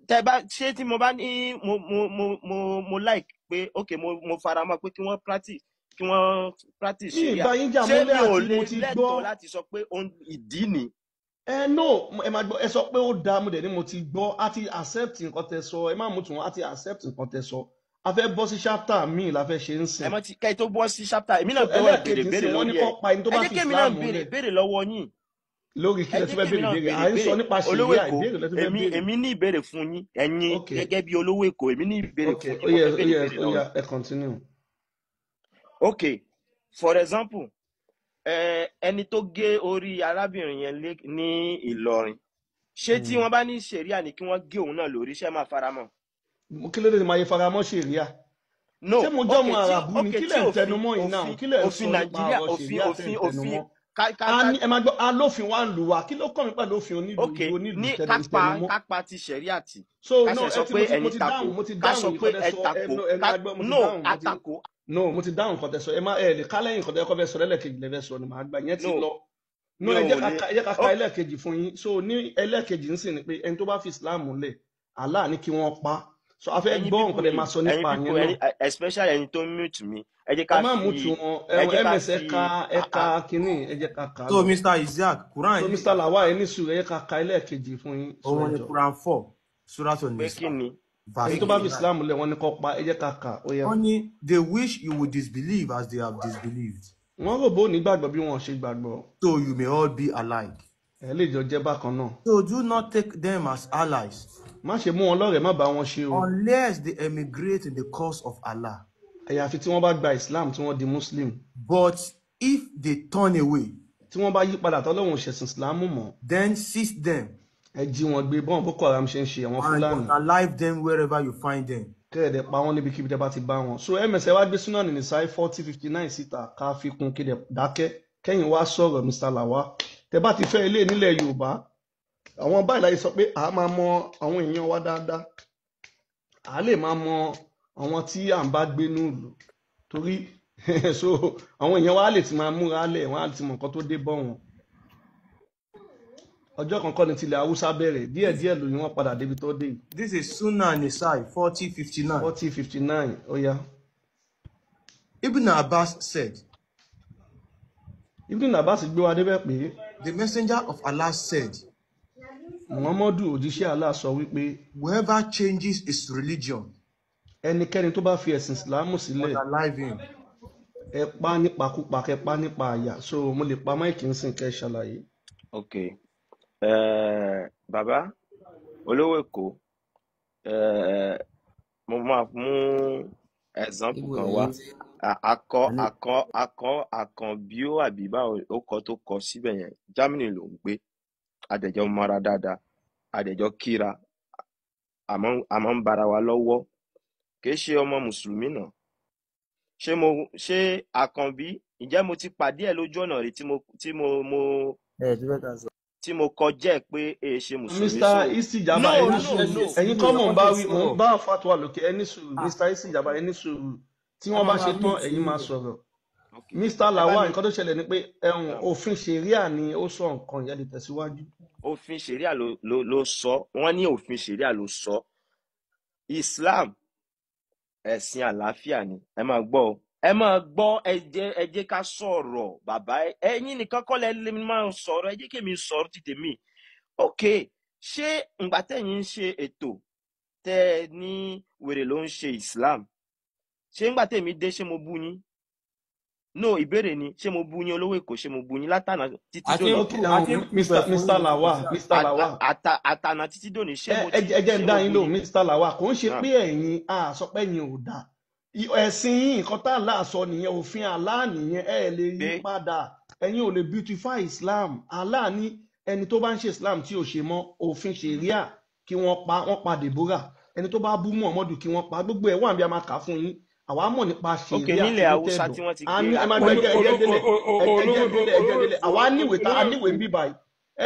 tẹ bá ṣé tí mo bá ní mo mo mo mo mo like pé ok, mo fara mọ́ pé kí wọ́n practice, kí wọ́n practice Mi ì ṣẹ̀ríà, bá yín jà ṣé mọ́lẹ̀ mi ò àti lè mo ti lẹ́tọ̀ọ́ gbọ́. láti sọ pé ohun ìdí ni? Ẹ no, ẹ máa gbọ́, ẹ sọ pé ó dáa, mo dẹ̀ ní mo ti gbọ́, a ti accept nǹkan tẹ sọ, ẹ má mú tún, a ti accept nǹkan tẹ sọ. A fẹ́ bọ́ sí chapter míì la fẹ́ ṣe ń Ẹ sìn. mọ ti kẹ́ ẹ tó bọ́ sí chapter, èmi So náà gbọ́dọ̀ béèrè ẹlẹ́ẹ̀kejì ń béèrè sìn, wọ́n ní lórí kó ẹ̀. pa ẹni tó Ẹ bá jẹ́ fi kémi náà Islam béèrè lẹ̀. béèrè lọ́wọ́ yín. Lórí kí Ẹ lẹ jẹ́ tún fẹ́ kémi béèrè náà béèrè? béèrè À ń sọ béèrè. nípa Olówó ṣẹ̀ríà, Èkó, ìbéèrè lẹ tún fẹ́ èmi béèrè. èmi ní ìbéèrè fún yín. Ẹ̀yin Ok, gẹ́gẹ́ bí olówó Èkó, èmi ní ìbéèrè ok, fún ó yín, mo yẹ fẹ́ ó béèrè yẹ béèrè ó lọ́wọ́ yá, yín. ẹ continue. Ok, for example, ẹni tó gé orí arábìnrin yẹn ní Ìlọrin, ṣé tí wọ́n bá ní ṣẹ̀ríà ní kí wọ́n gé òun náà lórí, ṣé máa fara mọ́? Kí ló dé tí máa yẹ faramọ́ ṣẹ̀ríà? No, Ṣé mo ok, jọ́mọ tí àràbù ni? ok Kí tí lẹ̀ ń òfin tẹnumọ́ yìí náà? òfin Kí lẹ̀ ń òfin sọ nípa Nàìjíríà, ọ̀rọ̀ òfin ṣẹ̀ríà tẹ̀ ń òfin òfin tẹnumọ́? ká ká A ká ní ẹ máa gbọ́, alófin wa ń lù wá. Kí ló kàn mí pẹ̀lú òfin onílùú ok ìlú onílùú ní tẹnu kápá tẹnumọ́? kápá ti ṣẹ̀ríà tì, So ká no, ṣe ẹ sọ ti pé mo ti mo ẹ̀yin ti tako, dáhùn, mo ti ká dáhùn sọ nǹkan pé tẹ ẹ sọ, ẹ tako, no, ẹ ká máa gbọ́, mo ti no dáhùn, mo ti àtakò. no, mo ti dáhùn nǹkan tẹ sọ. Ẹ má ẹ lè ká lẹ́yìn nǹkan tẹ kọ́ fẹ́ sọ lẹ́lẹ́kejì lẹ́fẹ́ sọ ni màá gbà yẹn ti No, lọ. No, mi ẹ ò jẹ́ ká lè ka ẹ jẹ́ ká ka ok ẹlẹ́ẹ̀kejì fún yín. So ní ẹlẹ́ẹ̀kejì ń sìn ni pé ẹni tó bá fi Islam lẹ̀, Allah ní kí wọ́n pa. So a fẹ́ ẹ̀yin gbọ́ people nǹkan tẹ yìí, máa sọ ẹ̀yin nípa people, yẹn náà. ẹ̀yin especially ẹ̀yin tó ń mute mi, ẹ jẹ́ Ẹ ká má mú fi tu wọn, ẹ ẹwọn jẹ́ ká ms, ẹ fi ka ẹ ah ka ah kínní, ẹ jẹ́ ká kà á So lọ. Mr. Isaac, Quran So yìí Mr. Lawal, ẹ ní sùúrù, ẹ jẹ́ ká ka ẹlẹ́ẹ̀kejì fún yín. So ẹ òun ni jọ, Quran 4, Surah pé An-Nisa, kí ni verse ẹni pé tó kí bá fi ni 59. Islam lẹ̀, wọ́n ní kó pa, ẹ jẹ́ ká kà ó yá. Wọ́n ní they wish you would disbelieve as they have disbelieved, Wọ́n rò bó ní gbàgbọ́ bí wọ́n ṣe gbàgbọ́, so you may all be alike. ẹ lè jọ jẹ́ bákan náà. So do not take them as allies Má ṣe mú wọn lọ́rẹ̀ẹ́, má bá wọn ṣe o, unless they emigrate in the cause of Allah. àyàfi tí wọ́n bá gba Islam, tí wọ́n di Muslim. But if they turn away, Tí wọ́n bá yí padà tọ́lọ́hun ṣẹ̀sìn Islam mọ́, then seize them ẹ jí wọn gbé, bọ́n Boko Haram ṣe ń ṣe àwọn and Fúlàní, unalive them wherever you find them. kẹ́ẹ̀dẹ̀ pa wọ́n níbikíbi tẹ́ bá ti bá wọn. So ms, ẹ wá gbé Sunan Nisai 4059 síta ká fi kún kí dẹ̀ dákẹ́, kẹ́yìn wá sọ̀rọ̀. Mr. Lawal, tẹ́ bá ti fẹ́ ilé nílẹ̀ Yorùbá, àwọn báyìí láyé sọ pé a máa mọ àwọn èèyàn wa dáadáa, a lè máa mọ àwọn tí à ń bá gbé nílùú torí so àwọn èèyàn wa lè ti máa múra lẹ̀, wọ́n á ti mọ nǹkan tó dé bọ́ wọn. Ọjọ́ kan kọ́ ni tilẹ̀ Haúsá bẹ̀rẹ̀, díẹ̀díẹ̀ lóyún wọn padà débi tó dé yìí. This is Sunnah Nisai 4059. 4059, ó yá. Ibn Abbas said, Ibn Abbas gbé wa débẹ̀ pé the messenger of Allah said, Muhammadu òjíṣẹ́ Allah sọ wípé Whoever changes his religion, ẹnikẹ́ni tó bá fi ẹ̀sìn ìsìlámù sílẹ̀, unalive him. ẹ pa nípakúpa, kẹ pa nípa àyà. So mo lè pa máìkì ń sìn kẹ ṣàlàyé. Ok, bàbá olówó Èkó, mo máa mú example Ibo kan wá. lẹ́yìn tí Akọ àní akọ akọ àkànbí ó àbí báwo ó kọ tó kọ síbẹ̀ yẹn, Germany ló ń gbé, àdẹ̀jọ mọ́ra dáadáa, àdẹ̀jọ kíra, àmọ́ ń bara wa lọ́wọ́. Kì í ṣe ọmọ mùsùlùmí náà. Ṣé mo ṣé àkànbí, ǹjẹ́ mo ti pàdé ẹ̀ lójú ọ̀nà rí tí mo tí mo mo ẹ ti fẹ́ ká sọ. tí mo kọjá ẹ̀ pé èé ṣe mùsùlùmí? Mr. So Istijaba, no ẹ ní no sùúrù. no Ẹ̀yin Sùúrù kọ́ ẹ mò ń kọ́ bá tẹ̀ wí, mò ń sọ̀rọ̀. bá fatwa lókè. Ẹ ní sùúrù, Mr. Istijaba, ẹ ní sùúrù. Tí Ẹ wọ́n máa bá ṣe máa tán, mute ẹ̀yin máa yín. sọ̀rọ̀. Ok, Mr. ẹ bá Lawal, mi nǹkan tó ṣẹlẹ̀ ni pé ẹ̀hún naam. òfin ṣẹ̀ríà ni ó sọ nǹkan ìyá lè tẹ̀síwájú. Òfin ṣẹ̀ríà ló sọ, wọ́n ní òfin ṣẹ̀ríà ló sọ. Islam ẹ̀sìn àlàáfíà ni. Ẹ máa gbọ́ o, ẹ máa gbọ́, ẹ jẹ́ ká sọ̀rọ̀ bàbá. Ẹ̀yin nìkan kọ́ lẹ lè máa sọ̀rọ̀, ẹ jẹ́ kí èmi sọ̀rọ̀ ti tèmi. Ok, ṣé ǹgbà tẹ̀yin ń ṣe ètò tẹ́ ẹ ní wèrè ló ń ṣe Islam, ṣé ńgbà tèmi dé ṣé mo bú yín? No, ìbéèrè ni, ṣé mo bú yín, olówó Èkó? Ṣé mo bú yín látànà títí Àti dòní? Ok, àti ẹ̀hún ń prove Mr. ẹ̀ fún Mr. yín, Mr. Lawal, Isaac. Mr. Lawal. Àtànà títí dòní, ṣé Ẹ mo ẹ ti jẹ́ ẹ jẹ́ ń ṣé dá mo yín bú lóhùn, yín? Mr. Lawal. Kò ń ṣe Naam. pé ẹ̀yin a sọ pé ẹ̀yin ò dáa. Ẹ̀sìn yín, nǹkan tá Allah sọ nìyẹn, òfin Allah nìyẹn, ẹ lè yí Pé padà. Ẹ̀yin ò lè beautify Islam. Allah ní ẹni tó bá ń ṣe Islam tí ò ṣe mọ́, òfin ṣẹ̀ríà kí wọ́n pa, wọ́n pa Deborah. Ẹni tó bá bú Muhammadu kí wọ́n pa. Gbogbo ẹ̀ wà bí a máa kà á fún yín. Àwa mọ̀ nípa ok, ṣẹ̀ríà nílẹ̀ Haúsá tinútẹ̀dọ̀. tí wọ́n ti A gé ní ẹ máa apá gbọ́, èèyàn. ẹ jẹ́ délẹ̀, ẹ jẹ́ délẹ̀, ẹ jẹ́ Olówó délẹ̀. Àwa níwèé ta, a Èkó, níwèé ń bí báyìí.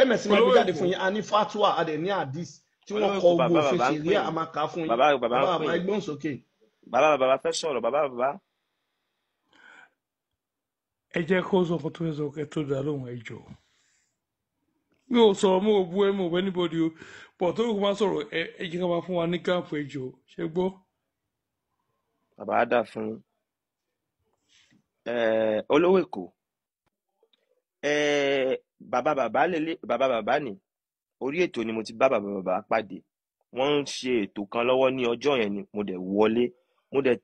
Ms máa gbé olówó jáde Èkó. fún yín. A ní fatwa, a dẹ̀ ní hadith tí wọ́n Olówó kọ Èkó, gbogbo bàbá òfin bàbá ń pè ṣẹ̀ríà, a yín. máa kà á fún yín. Bàbá bàbá ń Bàbá pè bàbá yín. ẹgbọ́n sókè. Bàbá bàbá fẹ́ sọ̀rọ̀, bàbá bàbá. Ẹ jẹ́ kó sọ nǹkan tó fẹ́ sọ kẹ́ tó dá lóhùn, ẹ jọ̀ọ́. Mi ò sọ̀rọ̀, mo ò bú ẹ, mo ò bẹ́ anybody o, but tó kò máa sọ̀rọ̀, ẹ jẹ́ ká máa fún wa ní gáàpù, ẹ jọ̀ọ́, ṣé gbọ́. Bàbá á dà fún yín. Olówó Èkó, bàbá bàbá lélẹ̀, bàbá bàbá ni. Orí ètò ni mo ti bá bàbá bàbá pàdé. Wọ́n ń ṣe ètò kan lọ́wọ́ ní ọjọ́ yẹn ni mo dẹ̀ wọlé, mo dẹ̀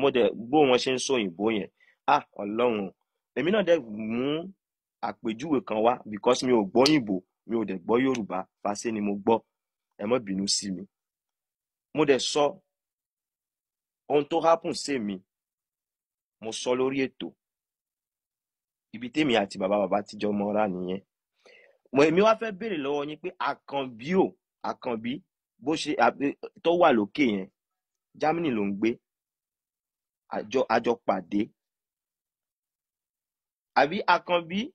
mo dẹ̀ gbọ́ wọn ṣe ń sọ òyìnbó yẹn. Ah, Ọlọ́run, èmi náà dẹ̀ mú àpèjúwe kan wá because mi ò gbọ́ òyìnbó, mi ò dẹ̀ gbọ́ Yorùbá, fàṣẹ ni mo gbọ́, ẹ má bínú sí mi. Mo dẹ̀ sọ ohun tó happen sí mi, mo sọ lórí ètò. Ibi tèmi àti bàbá bàbá ti jọ mọ́ra nìyẹn. Mo èmi wá fẹ́ béèrè lọ́wọ́ yín pé àkànbí ò àkànbí bó ṣe tó wà lókè yẹn, Germany ló ń gbé, àjọ pàdé àbí àkànbí,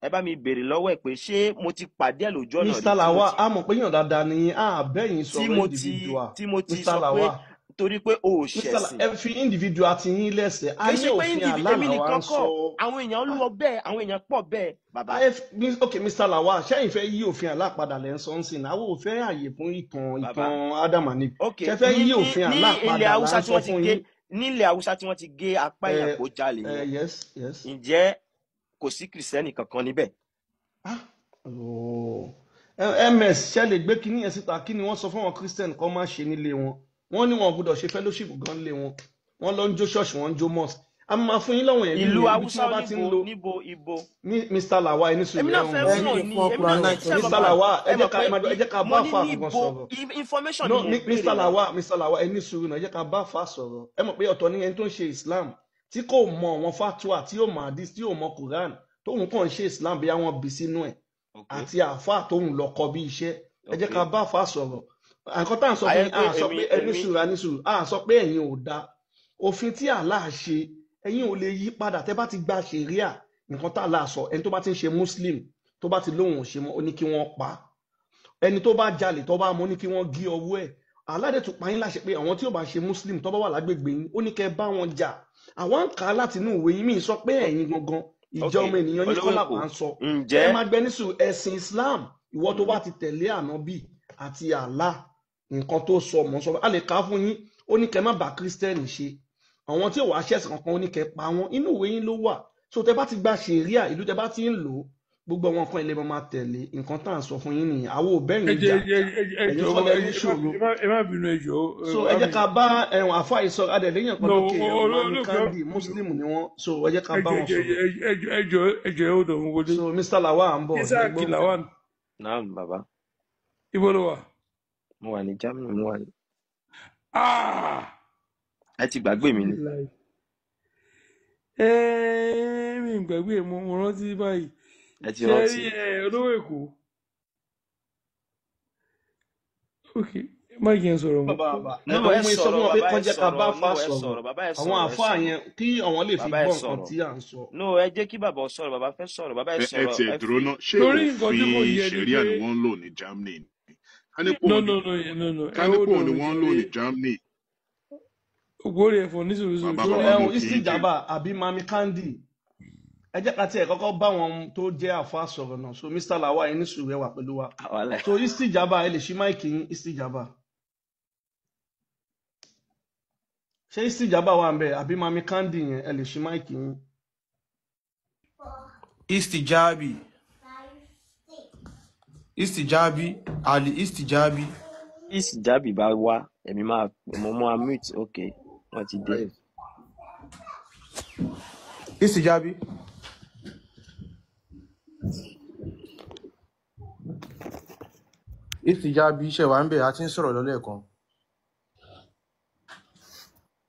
ẹ bá mi béèrè lọ́wọ́ ẹ̀ pé ṣé mo ti pàdé ẹ̀ lójú ọ̀nà rí Mr. tí mo Lawal, ti a mọ̀ pé yàn dáadáa ni yín, a bẹ́yìn tí sọ̀rọ̀ mo ti individual. tí mo ti Mr. sọ pé Lawal, torí pé o ò Mr. ṣẹ̀sìn. Ẹ fi individual ti yín lẹ́sẹ̀. A Kì í ní ṣe pé òfin Allah èmi làwa nìkan ń kọ́, sọ. àwọn èèyàn lọ bẹ́ẹ̀, àwọn èèyàn pọ̀ bẹ́ẹ̀ bàbá. Ok, Mr. Lawal, ṣẹ́yìn fẹ́ yí òfin Allah padà lẹ́ ń sọ ń sìn. Àwọn ò fẹ́ àyè fún ìtàn Bàbá, ìtàn Adam and Eve. ok, Ṣé fẹ́ ní yí ní òfin ní Allah ilẹ̀ padà là Haúsá ń tí sọ wọ́n ti fún gé yín? nílẹ̀ Haúsá tí wọ́n ti gé apá èèyàn Ẹ kó jalè ẹ yẹn, yes, yes. ǹjẹ́ kò sí kìrìsìtẹ́nì kankan níbẹ̀? Ah, oh. MS, ṣe lè gbé kinní yẹn síta? Kí ni wọ́n sọ fún àwọn Christian kan má ṣe nílé wọn? Wọ́n ní wọn ò gbọ́dọ̀ ṣe fellowship gan nílé wọn. Wọ́n lọ ń jó ṣọ́ọ̀ṣì, wọ́n ń jó mosque. A máa fún yín lọ́wọ́ ẹ̀rí Ìlú yẹn ibi tí Haúsá wọ́n bá ti ń níbo lo níbo ibo? ní Mr. Lawal, ẹni Èmi sùúrù náà fẹ́ ẹ̀hún. Ẹ mọ̀ ní ni, fún èmi náà Quran fẹ́ nine ṣe twenty Mr. bàbá, Lawal, ẹ ẹ jẹ́ mọ̀ ká pé ẹ máa gbọ́, ẹ jẹ́ ká mo bá ní àfáà kankan níbo sọ̀rọ̀. information No, ni mo ń Mr. béèrè náà. Lawal, Mr. Lawal, ẹni sùúrù náà, ẹ jẹ́ ká bá àfáà sọ̀rọ̀. Ẹ mọ̀ pé ọ̀tọ̀ ni ẹni tó ń ṣe Islam tí kò mọ àwọn fatwa, tí yóò mọ hadith, tí yóò mọ Quran, tóun kàn ń ṣe Islam bí àwọn bí sínú ẹ̀, Ok, àti àáfàá tóun lọ kọ bí iṣẹ́. Ẹ jẹ́ ok. ká bá àfáà sọ̀rọ̀. Nǹkan tá à ń sọ fún Ayé yín, pé à sọ èmi pé ẹni èmi sùúrù, ẹni sùúrù, à sọ pé ẹ̀yin ò dáa. Òfin tí Allah ṣe, ẹ̀yin ò lè yí padà. Tẹ́ bá ti gba ṣẹ̀ríà, nǹkan tá Allah sọ, ẹni tó bá ti ń ṣe Muslim, tó bá ti lóhùn ò ṣe mọ́, ó ní kí wọ́n pa á. Ẹni tó bá jalè tó bá mú, ó ní kí wọ́n gé ọwọ́ ẹ̀. Allah dẹ̀ tún pa yín láṣẹ pé àwọn tí ò bá ṣe Muslim tó bá wà lágbègbè yín, ó ní kẹ́ bá wọn jà. Àwọn ń kà á láti inú ìwé yín, mi sọ pé ẹ̀yin gangan ìjọ ok, ọmọ ènìyàn yín olówó kọ́ Èkó, làwa ń sọ. Ẹ ǹjẹ́ máa gbẹ nísù ẹ̀sìn Islam, ìwọ tó bá ti tẹ̀lé ànábì àti Allah, nǹkan tó sọ mọ́ sọ, a lè kà á fún yín. Ó ní kẹ́ má bá kírísítẹ́nì ṣe, àwọn tí ò wá ṣẹ̀sìn kankan, ó ní kẹ́ pa wọ́n. Inú ìwé yín ló wà. So tẹ́ bá ti gba ṣẹ̀ríà, ìlú tẹ́ bá ti ń lò ó, Gbogbo àwọn nǹkan ilé máa tẹ̀lé nǹkan tá à ń sọ fún yín nìyẹn. Àwọn ò Ẹ bẹ́yìn jẹ́ jà, ẹ ẹ ẹ̀yin jọ̀ọ́, kọ́ lẹ ní ṣòro. ẹ má bínú, ẹ jọ̀ọ́, So ẹ jẹ́ ká bá ẹ̀wọ̀n àfa yìí sọ̀rọ̀. Adẹ̀lẹ́yìn kan no lókè ẹ̀wọ̀n Mami olóògbé Kandi, Muslim ni wọ́n, so ẹ jẹ́ ká ẹ bá jọ̀ọ́ wọn sọ̀rọ̀. ẹ jọ̀ọ́ ẹ jọ̀ọ́ ẹ jọ̀ọ́, ẹ ó dọ̀ wọ́n wọlé. So Mr. Lawal à ń bọ̀, ṣe Isaac gbọ́. Lawan, Naam bàbá, ibo ló wà? mo wà ní Germany, mo wà ní. Ah! Ẹ ti gbàgbé mi ni. Ẹ mi ì gbàgbé, mo rántí báyìí. Ẹ ti Ṣé ẹ rántí. rí ẹ olówó Èkó? Ok, má jẹ́ n sọ̀rọ̀ mọ́. Bàbá bàbá No, ẹ ẹ mo sọ fún sọ̀rọ̀ wọn pé bàbá, kán ẹ jẹ́ ká bá sọ̀rọ̀. fa No, ẹ sọ̀rọ̀. sọ̀rọ̀ bàbá, ẹ Àwọn sọ̀rọ̀, ẹ àáfàá sọ̀rọ̀. yẹn kí àwọn lè fi Bàbá ẹ gbọ́ nǹkan sọ̀rọ̀. tí à ń sọ. No, ẹ jẹ́ kí bàbá sọ̀rọ̀, bàbá fẹ́ sọ̀rọ̀, bàbá ẹ Ẹ sọ̀rọ̀, tiẹ̀ ẹ dúró fi ná, ṣé Torí nǹkan tí kò òfin yẹ ni ṣẹ̀ríà pé ni wọ́n ń lò ní Germany ni? Ká ní pé no òun ni no no no no, ẹ ká ní ó pé òun dọ̀ ni mí wọ́n ń lò ní jàre. Germany. Ògbórí ẹ̀fọn nísòro Bàbá So torí bàbá mo ẹ̀hún kì í jẹ. Istijaba àbí Mami Kandi, ẹ jẹ́ ká tiẹ̀ kọ́kọ́ bá wọn tó jẹ́ àáfàá sọ̀rọ̀ náà. So Mr. Lawal, ẹ ní sùúrù, ẹ wà pẹ̀lú wa. Wàhálà. So Istijaba, ẹ lè ṣí máìkì yín. Istijaba, ṣé Istijaba wà ń bẹ̀ àbí Mami Kandi yẹn? Ẹ lè ṣí máìkì yín. Istijabi, Istijabi, Ali Istijabi. Tí Ìsìjábì bá wá, èmi máa mo máa mute, ok, wọ́n ti dé. Istijabi. Istijabi, ṣe wà ń bẹ̀, a ti ń sọ̀rọ̀ lọ́lẹ́ẹ̀kan.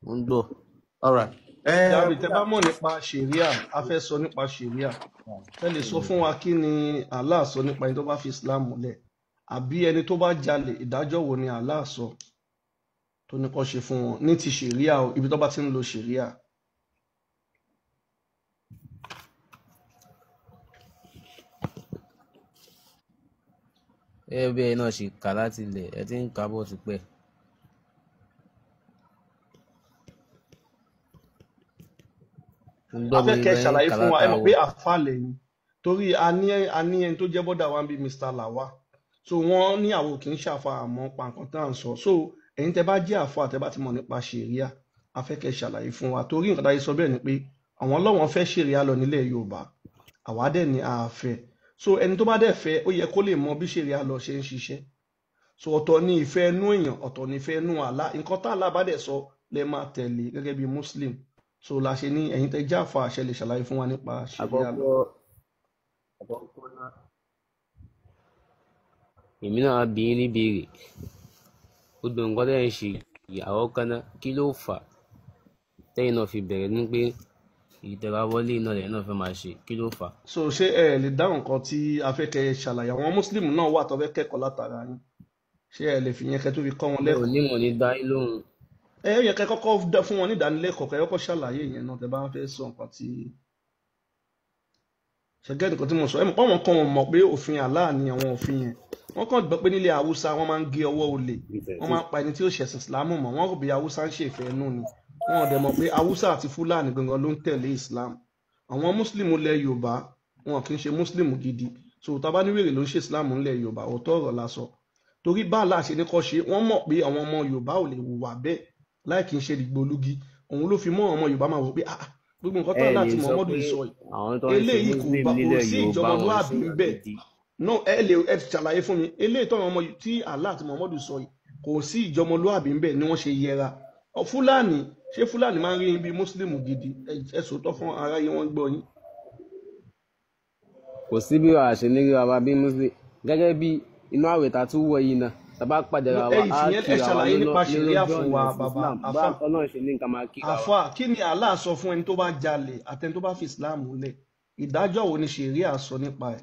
Mo ń gbọ́. Alright. Jábì, tẹ bá mọ̀ nípa ṣẹ̀ríà, a fẹ́ sọ nípa ṣẹ̀ríà. Ẹ lè sọ fún wa kí ni Allah sọ nípa ẹni tó bá fi Islam múlẹ̀, àbí ẹni tó bá jalè, ìdájọ́ wo ni Allah sọ tó ní kó ṣe fún wọn ní ti ṣẹ̀ríà o, ibi tó bá ti ń lo ṣẹ̀ríà. Gẹ́gẹ́ bí ẹ náà ṣe kà láti ilẹ̀, ẹ ti ń kà á bọ̀ tipẹ́. Mo ń A gbọ́ fẹ́ bóyá kẹ́ bẹ́ẹ̀ ń ṣàlàyé kà fún wa. Ẹ mọ̀ pé látàárọ̀. àfa lẹ́yìn, torí a ní ẹni tó jẹ́ bọ́dà wa ń bí Mr. Lawal, so wọ́n ní àwọn ò kì í ṣàfà àmọ́ pa nǹkan tá à ń sọ. So ẹ̀yin tẹ́ bá jẹ́ àfa, tẹ́ bá ti mọ̀ nípa ṣẹ̀ríà, a fẹ́ kẹ́ ṣàlàyé fún wa, torí nǹkan táyé sọ bẹ́ẹ̀ ni pé àwọn ọlọ́wọ́n fẹ́ ṣẹ̀ríà lọ nílẹ̀ Yorùbá, àwa dẹ̀ ní a fẹ́. So ẹni tó bá dẹ̀ fẹ́, ó yẹ kó lè mọ bí ṣẹ̀ríà lọ ṣe ń ṣiṣẹ́. So ọ̀tọ̀ ni ìfẹ́ inú èèyàn, ọ̀tọ̀ ni ìfẹ́ inú Allah. Nǹkan tá Allah bá dẹ̀ sọ lẹ máa tẹ̀lé gẹ́gẹ́ bí Muslim. So la ṣe ní ẹ̀yin tẹ́ jẹ́ àfa, àṣẹ lè ṣàlàyé fún wa nípa ṣẹ̀ríà lọ. Àkọ́kọ́ àkọ́kọ́ náà, èmi náà á bi yín níbèrè. Gbogbo nǹkan tẹ́ ẹ̀ ń ṣe yìí, àkọ́kọ́ náà, kí ló fà á tẹ́yìn náà fi bẹ̀rẹ̀ ní pé ìtẹ̀ráwọ́lé náà lẹ́yìn náà fẹ́ máa ṣe? Kí ló fà á? So ṣé ẹ lè dáhùn nǹkan tí a fẹ́ kẹ́ ẹ ṣàlàyé? Àwọn Muslim náà wà tó fẹ́ kẹ́kọ̀ọ́ látara yín, ṣé ẹ lè fi yẹn kẹ́ tó fi kọ́ wọn Mi ò lẹ́kọ̀ọ́? ní mọ̀ ní dá yín lóhùn. Ẹ yẹ kẹ́ kọ́kọ́ fún wọn ní ìdánilẹ́kọ̀ọ́, kẹ́ kọ́kọ́ ṣàlàyé yẹn náà tẹ́ bá fẹ́ sọ nǹkan tí ṣẹgẹ́ nǹkan tí mo sọ. Ẹ mọ̀ pé àwọn kan ò mọ̀ pé òfin Allah ni àwọn òfin yẹn. Wọ́n kàn gbọ́ pé nílẹ̀ Haúsá wọ́n máa ń gé ọwọ́ olè, wọ́n máa ń pa ẹni tí ó ṣẹ̀sìn Ìsìlámù mọ́. Wọ́n rò bí Haúsá ń ṣèfẹ́ inú ni. Wọn ò dẹ̀ mọ̀ pé Haúsá àti Fúlàní gangan ló ń tẹ̀lé Islam. Àwọn Muslim ilẹ̀ Yorùbá wọn kì í ṣe Muslim gidi. So tá a bá ní wèrè ló ń ṣe Islam ńlẹ̀ Yorùbá, òótọ́ ọ̀rọ̀ la sọ. Torí bá Allah ṣe ní kọ́ ṣe, wọ́n mọ̀ pé àwọn ọmọ Yorùbá ò lè hùwà bẹ́ẹ̀ láì kì í ṣe dìgbòlugi. Òun ló fi mọ́ àwọn ọmọ Yorùbá máa wò pé ah, gbogbo nǹkan tó Ẹ Allah lè àti sọ Muhammadu pé sọ yìí, àwọn tó ń ṣe eléyìí kò Muslim bá kò nílẹ̀ sí Yorùbá wọn ìjọmọlúàbí ṣèyàn ń bẹ̀. gidi. No, ẹ lè ẹ ṣàlàyé fún mi eléyìí tọ́wọ́n ọmọ tí Allah àti Muhammadu sọ yìí, kò sí ìjọmọlúàbí ń bẹ̀ ni wọ́n ṣe yẹra. Fúlàní, ṣé Fúlàní máa ń rí yín bí Muslim gidi? Ẹ sòótọ́ fún aráyé, wọ́n gbọ́ yín. Kò sí bí wàá ṣe ní rí wa bí Muslim, gẹ́gẹ́ bí inú àwẹ̀ tá a tún wọ̀ yìí náà, tá a bá pàdé No, ra ẹ wa, á ìfìyẹn ẹ kíra wa ṣàlàyé nípa ṣẹ̀ríà lójú fún ọ̀nà wa ẹ̀sìn bàbá Islam, bá àfà. Ọlọ́run ṣe ní ká máa kíra wa. Àfà, kí ni Allah sọ fún ẹni tó bá jalè àtẹni tó bá fi Islam lẹ̀? Ìdájọ́ wo ni ṣẹ̀ríà sọ nípa ẹ̀?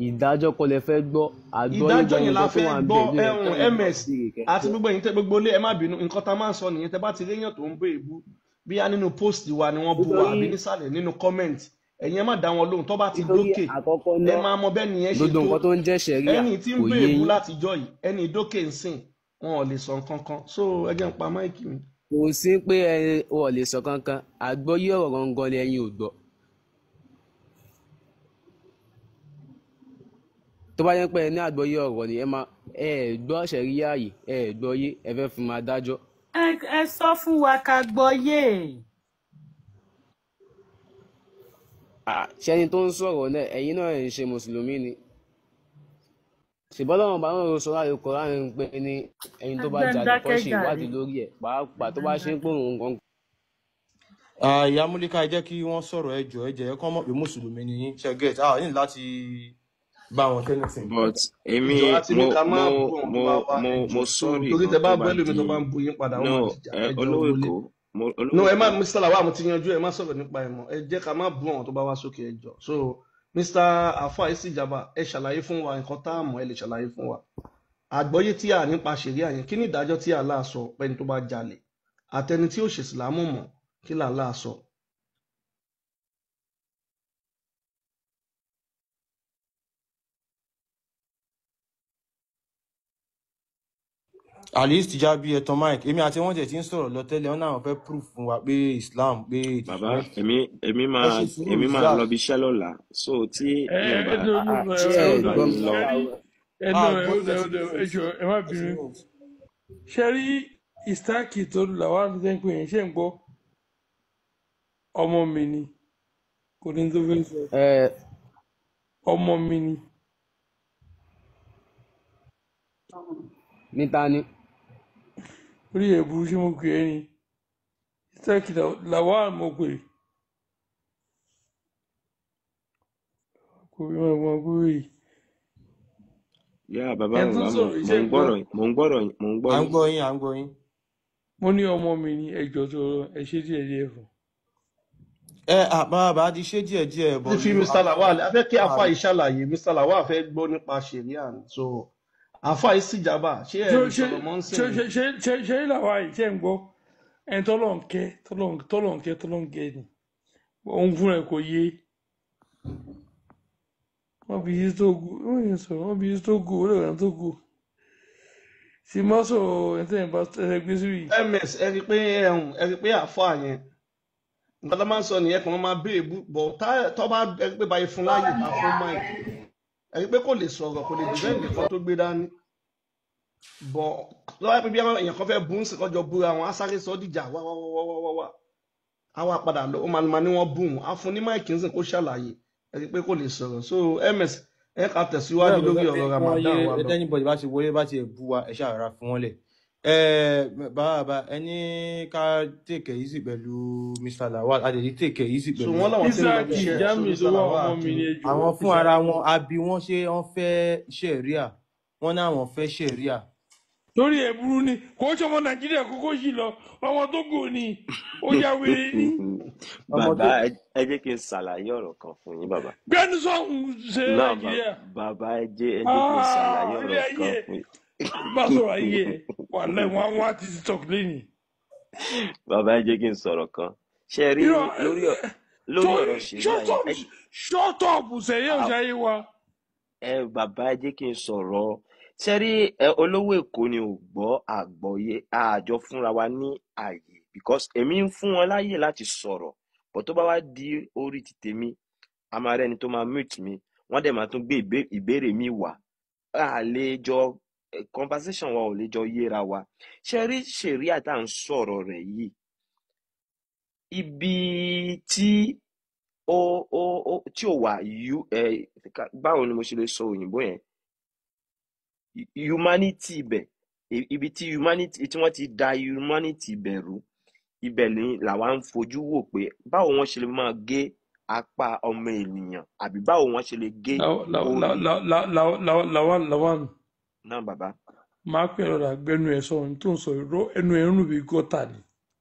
Ìdájọ́ kọ́ lẹ fẹ́ gbọ́, àgbọ́yé Ìdájọ́ yẹn la gangan tó fẹ́ wà ń gbọ́. bẹ̀ ló yẹ Ẹ̀hún kẹ́yìn náà ms béèrè kẹ́ àti gbọ́. gbogbo ẹ̀yin tẹ́ gbogbo ilé, ẹ má bínú, nǹkan tá a máa ń sọ nìyẹn. Tẹ́ bá ti réyàn tó ń bú èébú, bí a nínú post wa ni wọ́n bú wa, Nítorí àbí nísàlẹ̀ nínú comment, ẹ̀yin ẹ má dá wọn lóhùn. Tó bá ti nítorí dókè, àkọ́kọ́ ẹ náà, máa mọ bẹ́ẹ̀ nìyẹn ṣe gbogbo tó. nǹkan tó ń jẹ́ ṣẹ̀ríà Ẹni tí ń kò bú yé èébú yín. látijọ́ yìí, ẹni dókè ń sìn, wọn ò lè sọ nǹkan kan. So ẹ jẹ́ n pa máìkì mi. Kò sí pé ẹ ò lè sọ kankan, àgbọ́yé ọ̀rọ̀ gangan ni ẹ̀yin ò gbọ́. Tó bá yẹ pé ẹ ní àgbọ́yé ọ̀rọ̀ ni ẹ máa ẹ gbọ́ ṣẹ̀ríà yìí, ẹ gbọ́ yé, ẹ fẹ́ fi máa dájọ́. Ẹ sọ fún wa ká gbọ́ yé. Ṣé ẹni tó ń sọ̀rọ̀ náà ẹ̀yin náà ń ṣe mùsùlùmí ni? Ṣùgbọ́n lọ́wọ́n bá wọn sọ láti Kùránì pé ní ẹni tó bá jalè kó Agbẹ́ndákẹ́ ṣe jàre. ìwádìí lórí ẹ̀, pàápàá tó bá ṣe ń pé òun gan. Ìyá Múlíkà, ẹ jẹ́ kí wọ́n sọ̀rọ̀, ẹ jọ̀ọ́, ẹ jẹ́ kán mọ̀ pé mùsùlùmí ni yín, ṣe get a ní láti bá wọn anything. But èmi Ẹjọ àti ní mo ká má mo bú àwọn tó mo bá wá, mo ẹjọ mo so sorry torí gan tẹ tó bá bá bú ẹlòmíì tó di bá ń bu yín padà ó no máa dìjà, ẹ ẹjọ olówó wọlé. Èkó mo No, olówó ẹ má Èkó Mr. Lawal, mo ti yanjú, ẹ má sọ̀rọ̀ nípa ẹ̀ mọ́, ẹ jẹ́ ká má bú àwọn tó bá wá sókè, ẹjọ. So Mr. Afa Isijaba, ẹ ṣàlàyé fún wa nǹkan tá a mọ̀, ẹ lè ṣàlàyé fún wa àgbọ́yé tí a nípa ṣẹ̀ríà yẹn, kí ni ìdájọ́ tí Allah sọ pẹ́ni tó bá jalè àtẹni tí ó ṣe ìsìlámù mọ̀, kí làlá sọ? At least Jabi ẹ̀tàn mike, èmi àti wọn tiẹ̀ ti ń sọ̀rọ̀ lọ tẹ́lẹ̀, wọn náà fẹ́ proof fún wa pé Islam pé it is bàbá not. èmi èmi Ẹ máa ṣe sùúrù èmi máa Isaac. lọ bí iṣẹ́ lọ́la, so tí Ẹ mi ò ẹ bá ẹ no no no Ṣé ẹ ẹ tí mi ẹ ò bá gbọ́ mi lọ ṣe rí ẹ A no ẹ gbọ́ ó dẹ ẹ ó ti dẹ ẹ mute, jọ ẹ má ẹ ti bínú. mute. Ṣe rí Ìsáàkì tó làwọn àti pé yẹn ṣe ń gbọ́, ọmọ mi ni, kò ní tó fẹ́ sọ, Ẹ ọmọ mi ni. níta ni Orí ẹ̀ burú, ṣé mo pè é ni Ìsáàkì làwọn mo pè kò bí wọn mọ kúrò yìí. Yá bàbá Ẹni tó bàbá ń mo sọ̀rọ̀ mo iṣẹ́ ń ń gbọ́, gbọ́rọ̀ yín, mò ń gbọ́rọ̀ yín, mò ń gbọ́ À ń yín. gbọ́ yín, à ń gbọ́ yín. Mo ní ọmọ mi ni, ẹjọ́ tó ẹ ṣe díẹ̀ díẹ̀ fún. Ẹ àbá bàbá ti ṣe díẹ̀ díẹ̀ Ti bọ̀ fi lu Mr. Lawal, a fẹ́ kí afa ààrẹ. yìí ṣàlàyé. Mr. Lawal fẹ́ gbọ́ nípa ṣẹ̀ríà ni, so afa yìí síjàmbá, ṣé ẹ Ṣé lè ṣé sọ̀rọ̀ mọ́ ń ṣé sìn ni? ṣé ṣé ṣé ṣé làwa yìí ṣe ń gbọ́, ẹni tọ́lọ̀ ń kẹ́ tọ́lọ̀ ń kẹ́ tọ́lọ̀ ń kẹ́ ni òun fúnra ẹ̀ kò yé. Wọ́n fi yí tó gù, wọ́n yẹn sọ̀rọ̀, wọ́n fi yí tó gù, ó lè ràn tó gù tí má sọ̀rọ̀ ẹ̀ tẹ́yìn bá ẹ̀ gbé sí yìí. Ms ẹ rí i pé ẹhùn, ẹ rí i pé àfa yẹn, nǹkan tó máa ń sọ nìyẹn, kàn wọ́n máa béèrè bú bọ̀ tó bá ẹ rí i pé báyìí fún láàyè ta fún mike, ẹ rí i pé kò lè sọ̀rọ̀, kò lè defend nǹkan tó gbé dání bọ̀ lọ́wọ́ pé bí èèyàn kan fẹ́ bú ń sìn kọjọ búra wọn á sáré sọ dìjà wá wá wá wá wá wá á wá padà lọ, ó máa ní wọ́n bú òun, á fún ní mike ń sìn kó ṣàlàyé, ẹ rí i pé kò lè sọ̀rọ̀. So ms ẹ ká tẹ̀síwájú Bẹ́ẹ̀ ló lórí fẹ́ pé ọ̀rọ̀ kí wọ́n yé Ramadan wa lọ. anybody bá ti wọlé bá ti bú wa, ẹ ṣàrà fún wọn lẹ̀. Ẹ bàbá bàbá, ẹ ní ká take it easy pẹ̀lú Mr. Lawal, a lè ní take it easy So pẹ̀lú wọ́n wọn. làwọn ti ń lọ bí Ìsáàkì iṣẹ́, so Jamiu Mr. tó wà, Lawal ọmọ mi kí ni, ẹjọ́ Àwọn fún ara Ìsáàkì. wọn, a bí wọn ṣé wọ́n fẹ́ ṣẹ̀ríà, wọ́n ní àwọn fẹ́ ṣẹ̀ríà. Torí ẹ̀ burú ni, kò ṣe ọmọ Nàìjíríà kókó sí lọ, ọmọ tó gù ni, ó ya wèrè ni. Ọmọ tó Bàbá ẹ jẹ́ kí n ṣàlàyé ọ̀rọ̀ kan fún yín bàbá. Gbẹ́nu sọ̀hún ṣe Náà Nàìjíríà. bàbá ẹ jẹ́ kí n ṣàlàyé Ilé ọ̀rọ̀ ayé kan ẹ̀ fún yín. bá sọ̀rọ̀ ayé ẹ̀ wà lẹ́wọ̀n àwọn àti TikTok lẹ́yìn. Bàbá ẹ jẹ́ kí n sọ̀rọ̀ kan. Ṣé ẹ rí Irọ́ lórí tó ọ̀rọ̀ ṣẹ̀ríà shut yẹn up shut up sẹ̀yẹ́ òṣàyé wa. ẹ bàbá ẹ jẹ́ kí n sọ̀rọ̀. Ṣé rí ẹ, olówó Èkó ni ò gbọ́ àgbọ́yé àjọ fúnra wa ní àyè because èmi ń fún wọn láyè láti sọ̀rọ̀, but tó bá wá di orí ti tèmi, a máa rẹ́ni tó máa mute mi, wọ́n dẹ̀ máa tún gbé ìbéèrè mi wá, a lè jọ conversation wa ò lè jọ yéra wa. Ṣé rí ṣẹ̀ríà tá à ń sọ̀rọ̀ rẹ̀ yìí, ibi tí ó tí ò wà ẹ báwo ni mo ṣe lè sọ òyìnbó yẹn, humanity ibẹ̀, ibi tí humanity tí wọ́n ti da humanity ibẹ̀ rú, ibẹ̀ ni làwa ń fojú wò pé báwo wọ́n ṣe lè máa gé apá ọmọ ènìyàn àbí báwo wọ́n ṣe lè gé orí Làwọn náà bàbá. máa pè lọ́la, gbẹnu ẹ̀ sọ̀rọ̀ tó ń sọ ìró ẹnu ẹ̀ ń rùn bí gọ́tà ni.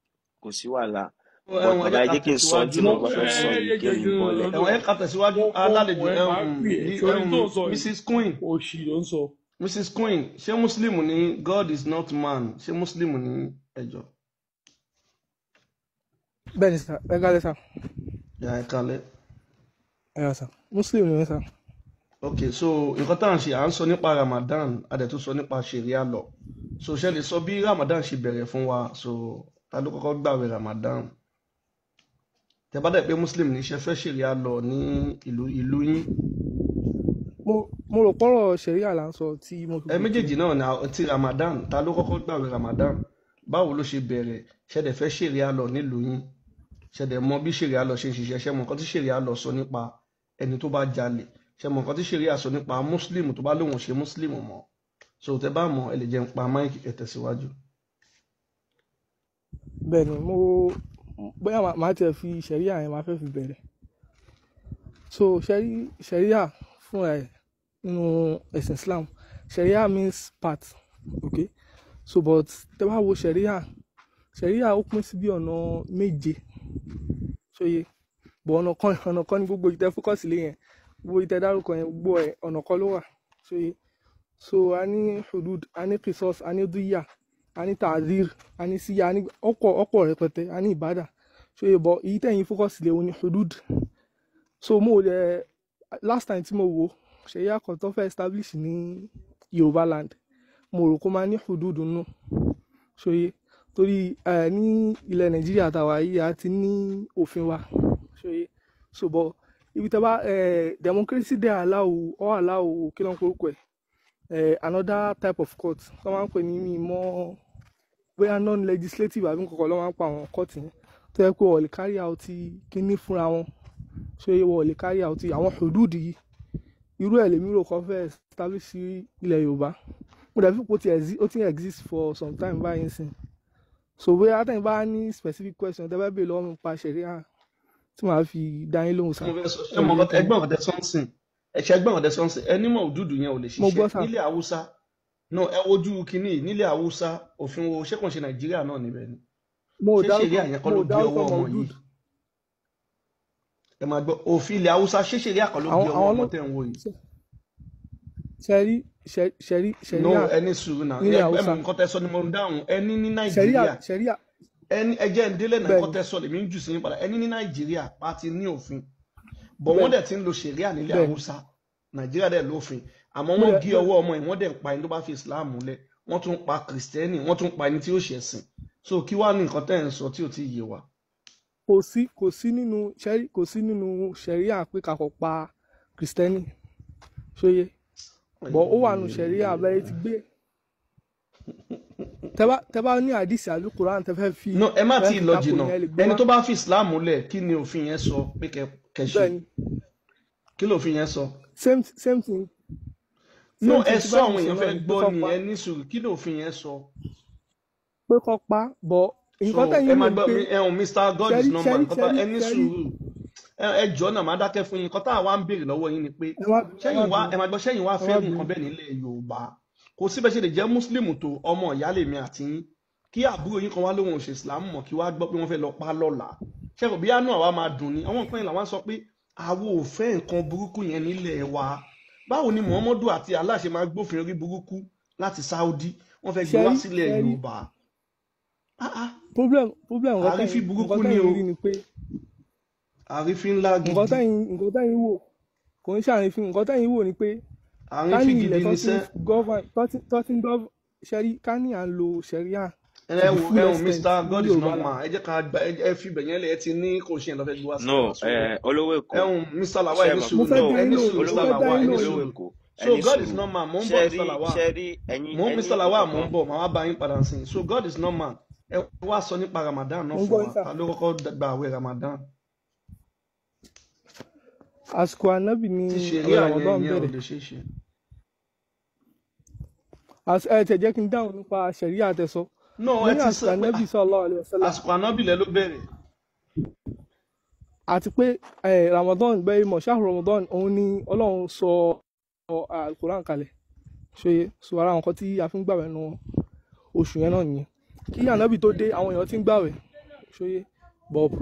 Kò sí wàhálà but ẹ̀wọ̀n ẹ bàbá jẹ́ ẹ ká jẹ́ kí n sọ ohun tẹ̀síwájú tí mo Mo bá fẹ́ ẹ sọ yìí ẹ kí jẹ́ n jẹ́ bọ́lẹ̀. Ẹ̀wọ̀n ẹ ká tẹ̀síwájú, mo mo alálejò mọ̀ ẹ́ máa pè ẹ́ sórí tó ń sọ yìí, Mrs. Queen, òṣì ló ń sọ. Mrs. Queen, ṣé Muslim ní God is not man, ṣé Muslim ní ẹjọ́? Bẹ́ẹ̀ ni sà, ẹ kálẹ́ sà. Yà ẹ kalẹ̀. Ẹ yà sà, Muslim ni mí sà. Ok, so nǹkan tá à ń ṣe, à ń sọ nípa Ramadan, a dẹ̀ tún sọ nípa ṣẹ̀ríà lọ. So ṣe lè sọ bí Ramadan ṣe bẹ̀rẹ̀ fún wa? So ta ló kọ́kọ́ gbàwẹ̀ Ramadan? Tẹ́ bá dẹ̀ pé Muslim ní, ṣe fẹ́ ṣẹ̀ríà lọ ní ìlú yín? Mo rò pọ́rọ̀ ṣẹ̀ríà là ń sọ tí mo fi Ẹ pè méjèèjì náà ni ti Ramadan, ta ló kọ́kọ́ gbàwẹ̀ Ramadan? Báwo ló ṣe bẹ̀rẹ̀? Ṣe dẹ̀ fẹ́ ṣẹ̀ríà lọ nílùú yín? Ṣe dẹ̀ mọ bí ṣẹ̀ríà lọ ṣe ń ṣiṣẹ́? Ṣe mọ nǹkan tí ṣẹ̀ríà lọ sọ nípa ẹni tó bá jalè? Ṣe mọ̀ nǹkan tí ṣẹ̀ríà sọ nípa muslim tó bá lóun ò ṣe muslim mọ́? So tẹ bá mọ̀, ẹ lè jẹun pa máìkì, ẹ tẹ̀síwájú. Bẹ́ẹ̀ ni, mo bóyá màá tiẹ̀ fi ṣẹ̀ríà yẹn, màá fẹ́ fi bẹ̀rẹ̀. So ṣẹ̀ríà fúnra ẹ̀ nínú ẹ̀sìn Islam, ṣẹ̀ríà means part, okay? So but tẹ́ bá wo ṣẹ̀ríà, ṣẹ̀ríà ó pín sí bí ọ̀nà méje, ṣóyè? But ọ̀nà kan ní gbogbo ìtẹ́ focus lé yẹn, gbogbo ìtẹ́ dárúkọ yẹn, gbogbo ẹ̀ ọ̀nà kan ló wà, ṣóyè? So a ní hudud, a ní qisas, a ní duya, a ní ta'zir, a ní síyá, a ní ọ̀pọ̀ ọ̀pọ̀ rẹpẹtẹ, a ní ìbádà, ṣóyè? But èyí tẹ̀yìn focus lé òun ní hudud. So mo dẹ̀ last time tí mo wò ṣẹ̀ríà kan tó fẹ́ establish ní Yorùbá land, mo rò kó máa ní hudud nù, ṣóyè? Torí ẹ ní ilẹ̀ Nàìjíríà tàwa yìí, a ti ní òfin wa, ṣóyè? So but ibi tí a bá democracy dẹ̀ allow or allow, kí ló ń porúkọ ẹ̀, another type of court tó máa ń pè ní mímọ́, bóyá non-legislative àbí nǹkan kan ló máa ń pa àwọn court yẹn, tó yẹ pé wọ́n lè carry out kíní fúnra wọn, ṣóyè? Wọ́n lè carry out àwọn hudud yìí. Irú ẹ̀ lèmi rò kọ́ fẹ́ establish sí ilẹ̀ Yorùbá. Mo dẹ̀ fi pé ó ti exist for some time báyìí nsìn. So bóyá tẹ̀yin bá ní specific question tẹ́ bá béèrè lọ́wọ́ mi pa ṣẹ̀ríà tí màá fi dá yín lóhùn sá. Mo fẹ́ sọ, ṣé Ẹ mọ̀ lè nǹkan jẹ́ kí n ẹgbọ́n nǹkan tẹ sọ́nsìn, ẹ̀ṣẹ̀ ẹgbọ́n nǹkan tẹ sọ́nsìn, ẹni mọ̀ òdúdú yẹn ò lè Mo gbọ́ ṣiṣẹ́ sá. nílẹ̀ Haúsá. No, ẹ wojú kínní yìí, nílẹ̀ Haúsá òfin wo? Ṣé kàn ṣe Nàìjíríà náà níbẹ̀ ni? Mo ò Ṣé dárúkọ ṣẹ̀ríà yẹn kọ́ mo ló ò gé dárúkọ ọwọ́ ọmọ yìí? Maudud. Ẹ máa gbọ́, òfin ilẹ̀ Haúsá, ṣé ṣẹ̀ríà kọ́ ló Àwọn gé ọwọ́ àwọn ọmọ ló tẹ̀ ń wò yìí? Ṣẹ̀rí ṣẹ̀rí No, ṣẹ̀ríà ẹni sùúrù náà, nílẹ̀ ẹ Haúsá mọ̀ nǹkan tẹ sọ ni mo ń dáhùn. Ẹni ní ṣẹ̀ríà Nàìjíríà, ṣẹ̀ríà ẹni ẹ jẹ́ ń délẹ̀ náà, Bẹ́ẹ̀ nǹkan ni. tẹ sọ lèmi ń jù sí yín padà. Ẹni ní Nàìjíríà pa ti ní òfin bọ̀, wọ́n Bẹ́ẹ̀ dẹ̀ ti ń lo ṣẹ̀ríà nílẹ̀ Bẹ́ẹ̀ ni. Haúsá. Nàìjíríà dẹ̀ lófin, àmọ́ Mo wọ́n dẹ̀ gé ọwọ́ ọmọ yìí, wọ́n dẹ̀ ń pa ẹni tó bá fi Islam múlẹ̀, wọ́n tún pa Kìrìsìtẹ́nì, wọ́n tún pa ẹni tí ó ṣẹ̀sìn. So kí wàá ní nǹkan tẹ́ ẹ̀ ń sọ tí ò tí ì yé wa? Kò sí nínú ṣẹ̀ríà pé ká kọ̀ pa Kìrìsìtẹ́nì, ṣóyé? But ó wà nínú ṣẹ̀ríà abẹ́rẹ́ ti gbé. Tẹ́ bá ní àdìsí àbí Quran tẹ́ fẹ́ fi No, ẹ má tẹ́ tí fẹ́ ì fi lọ tako jìnnà. yẹn, ẹ lè gbé Ẹni wá. tó bá fi Islam múlẹ̀, kí ni òfin yẹn sọ pé kẹ ṣe? Bẹ́ẹ̀ ni. Kí lòfin yẹn sọ? Same thing. No, Same ẹ thing tí sọ, Bible àwọn sọ èèyàn náà fẹ́ ni pé gbọ́ kọ́ ni. pa. Ẹ ní sùúrù, kí lòfin yẹn sọ? Pé kọ́ pa, but So nǹkan tẹ̀yìn ẹ rò máa ni gbọ́ pé mi ẹ̀hún, Mr. God is ṣẹ́rí not man. ṣẹ́rí Nǹkan tá ṣẹ́rí ẹ ní ṣẹ́rí sùúrù, ẹ jọ̀ọ́ náà, máa dákẹ́ fún yín. Nǹkan tá àwa ń béèrè lọ́wọ́ yín ni pé Ẹ má bínú, ẹ má ṣẹ́yìn wá bínú, ẹ máa gbọ́, ṣẹ́yìn wá ẹ má fẹ́rù bínú. nǹkan bẹ́ẹ̀ nílẹ̀ Yorùbá? Kò sí bẹ́ẹ̀ ṣe lè jẹ́ mùsùlùmí tó, ọmọ ìyá lèmi àti yín, kí àbúrò yín kan wá lóhun ò ṣe Islam mọ̀, kí wá gbọ́ pé wọ́n fẹ́ lọ pa lọ́la, ṣẹ́kọ̀ bí àánú àwa máa dùn ni? Àwọn nǹkan yẹn làwọn sọ pé àwo ò fẹ́ nǹkan burúkú yẹn nílẹ̀ wa. Báwo ni Muhammadu àti Allah ṣe máa gbófin orí burúkú láti Saudi, wọ́n fẹ́ gbé wá Ṣẹ́rí sílẹ̀ ṣẹ́rí Yorùbá? Ah, ah, Problem nǹkan àrífín tẹ̀yìn burúkú nǹkan ni tẹ̀yìn o, rí ni pé àrífín ńlá nǹkan gidi. tẹ̀yìn wò kò ń ṣàrífín. Nǹkan tẹ̀yìn wò ni pé ká Àrífín ní gidi ilẹ̀ tó ni ti ń sẹ́. govern, tó ti ń govern ṣẹ́rí, ká ní à ń lo ṣẹ̀ríà Ẹ to the wo full ẹ wò, extent Mr. ní God is Yorùbá not land. man, ẹ jẹ́ ká gba ẹ fi ibẹ̀ yẹn lẹ̀. Ẹ ti ní kò ṣe yẹn lọ́fẹ́ gbé wá No, sílẹ̀ wá sórí. Olówó Èkó, Ẹ hùn, Mr. Lawal, ṣe ẹ ní mọ̀ Mo sùúrù fẹ́ náà, dá ẹ yín ní lóhùn, sùúrù, mo Mr. Olówó fẹ́ dá Èkó, Lawal, yín ẹ ní lóhùn. Olówó sùúrù. Èkó, ẹ So ní God is sùúrù. not man, mò ń Ṣe bọ̀, rí Mr. Lawal, ṣe rí ẹ̀yin mò ń ẹni Mr. Lawal, nǹkan mò ń kan bọ̀, màá wá bá yín padà sí i. So God is not man, ẹ wá sọ nípa Ramadan náà Mo ń fún gbọ́ wa. yín sà. Ta ló kọ́kọ́ gba àwẹ̀ Ramadan? Àsìkò ànábì ni Ti àwẹ̀ ṣẹ̀ríà yẹn, Ramadan ìyẹn ò bẹ̀rẹ̀. lè ṣeé ṣe. Ẹ tẹ̀ jẹ́ kí n dáhùn nípa ṣẹ̀ríà tẹ̀sọ. No, Mo ẹ ní ti àsìkò sọ pé ànábì sallallahu alaihi wasallam àsìkò ànábì lẹ ló bẹ̀rẹ̀. Àti pé Ramadan bẹ́ẹ̀ mọ̀ ṣáà, Ramadan òun ni Ọlọ́run sọ Al-Quran kalẹ̀, ṣe so ara nǹkan tí a fi ń gbàwẹ̀ nu oṣù yẹn náà nìyẹn. Kí ànábì tó dé, àwọn èèyàn ti ń gbàwẹ̀, ṣóyé? But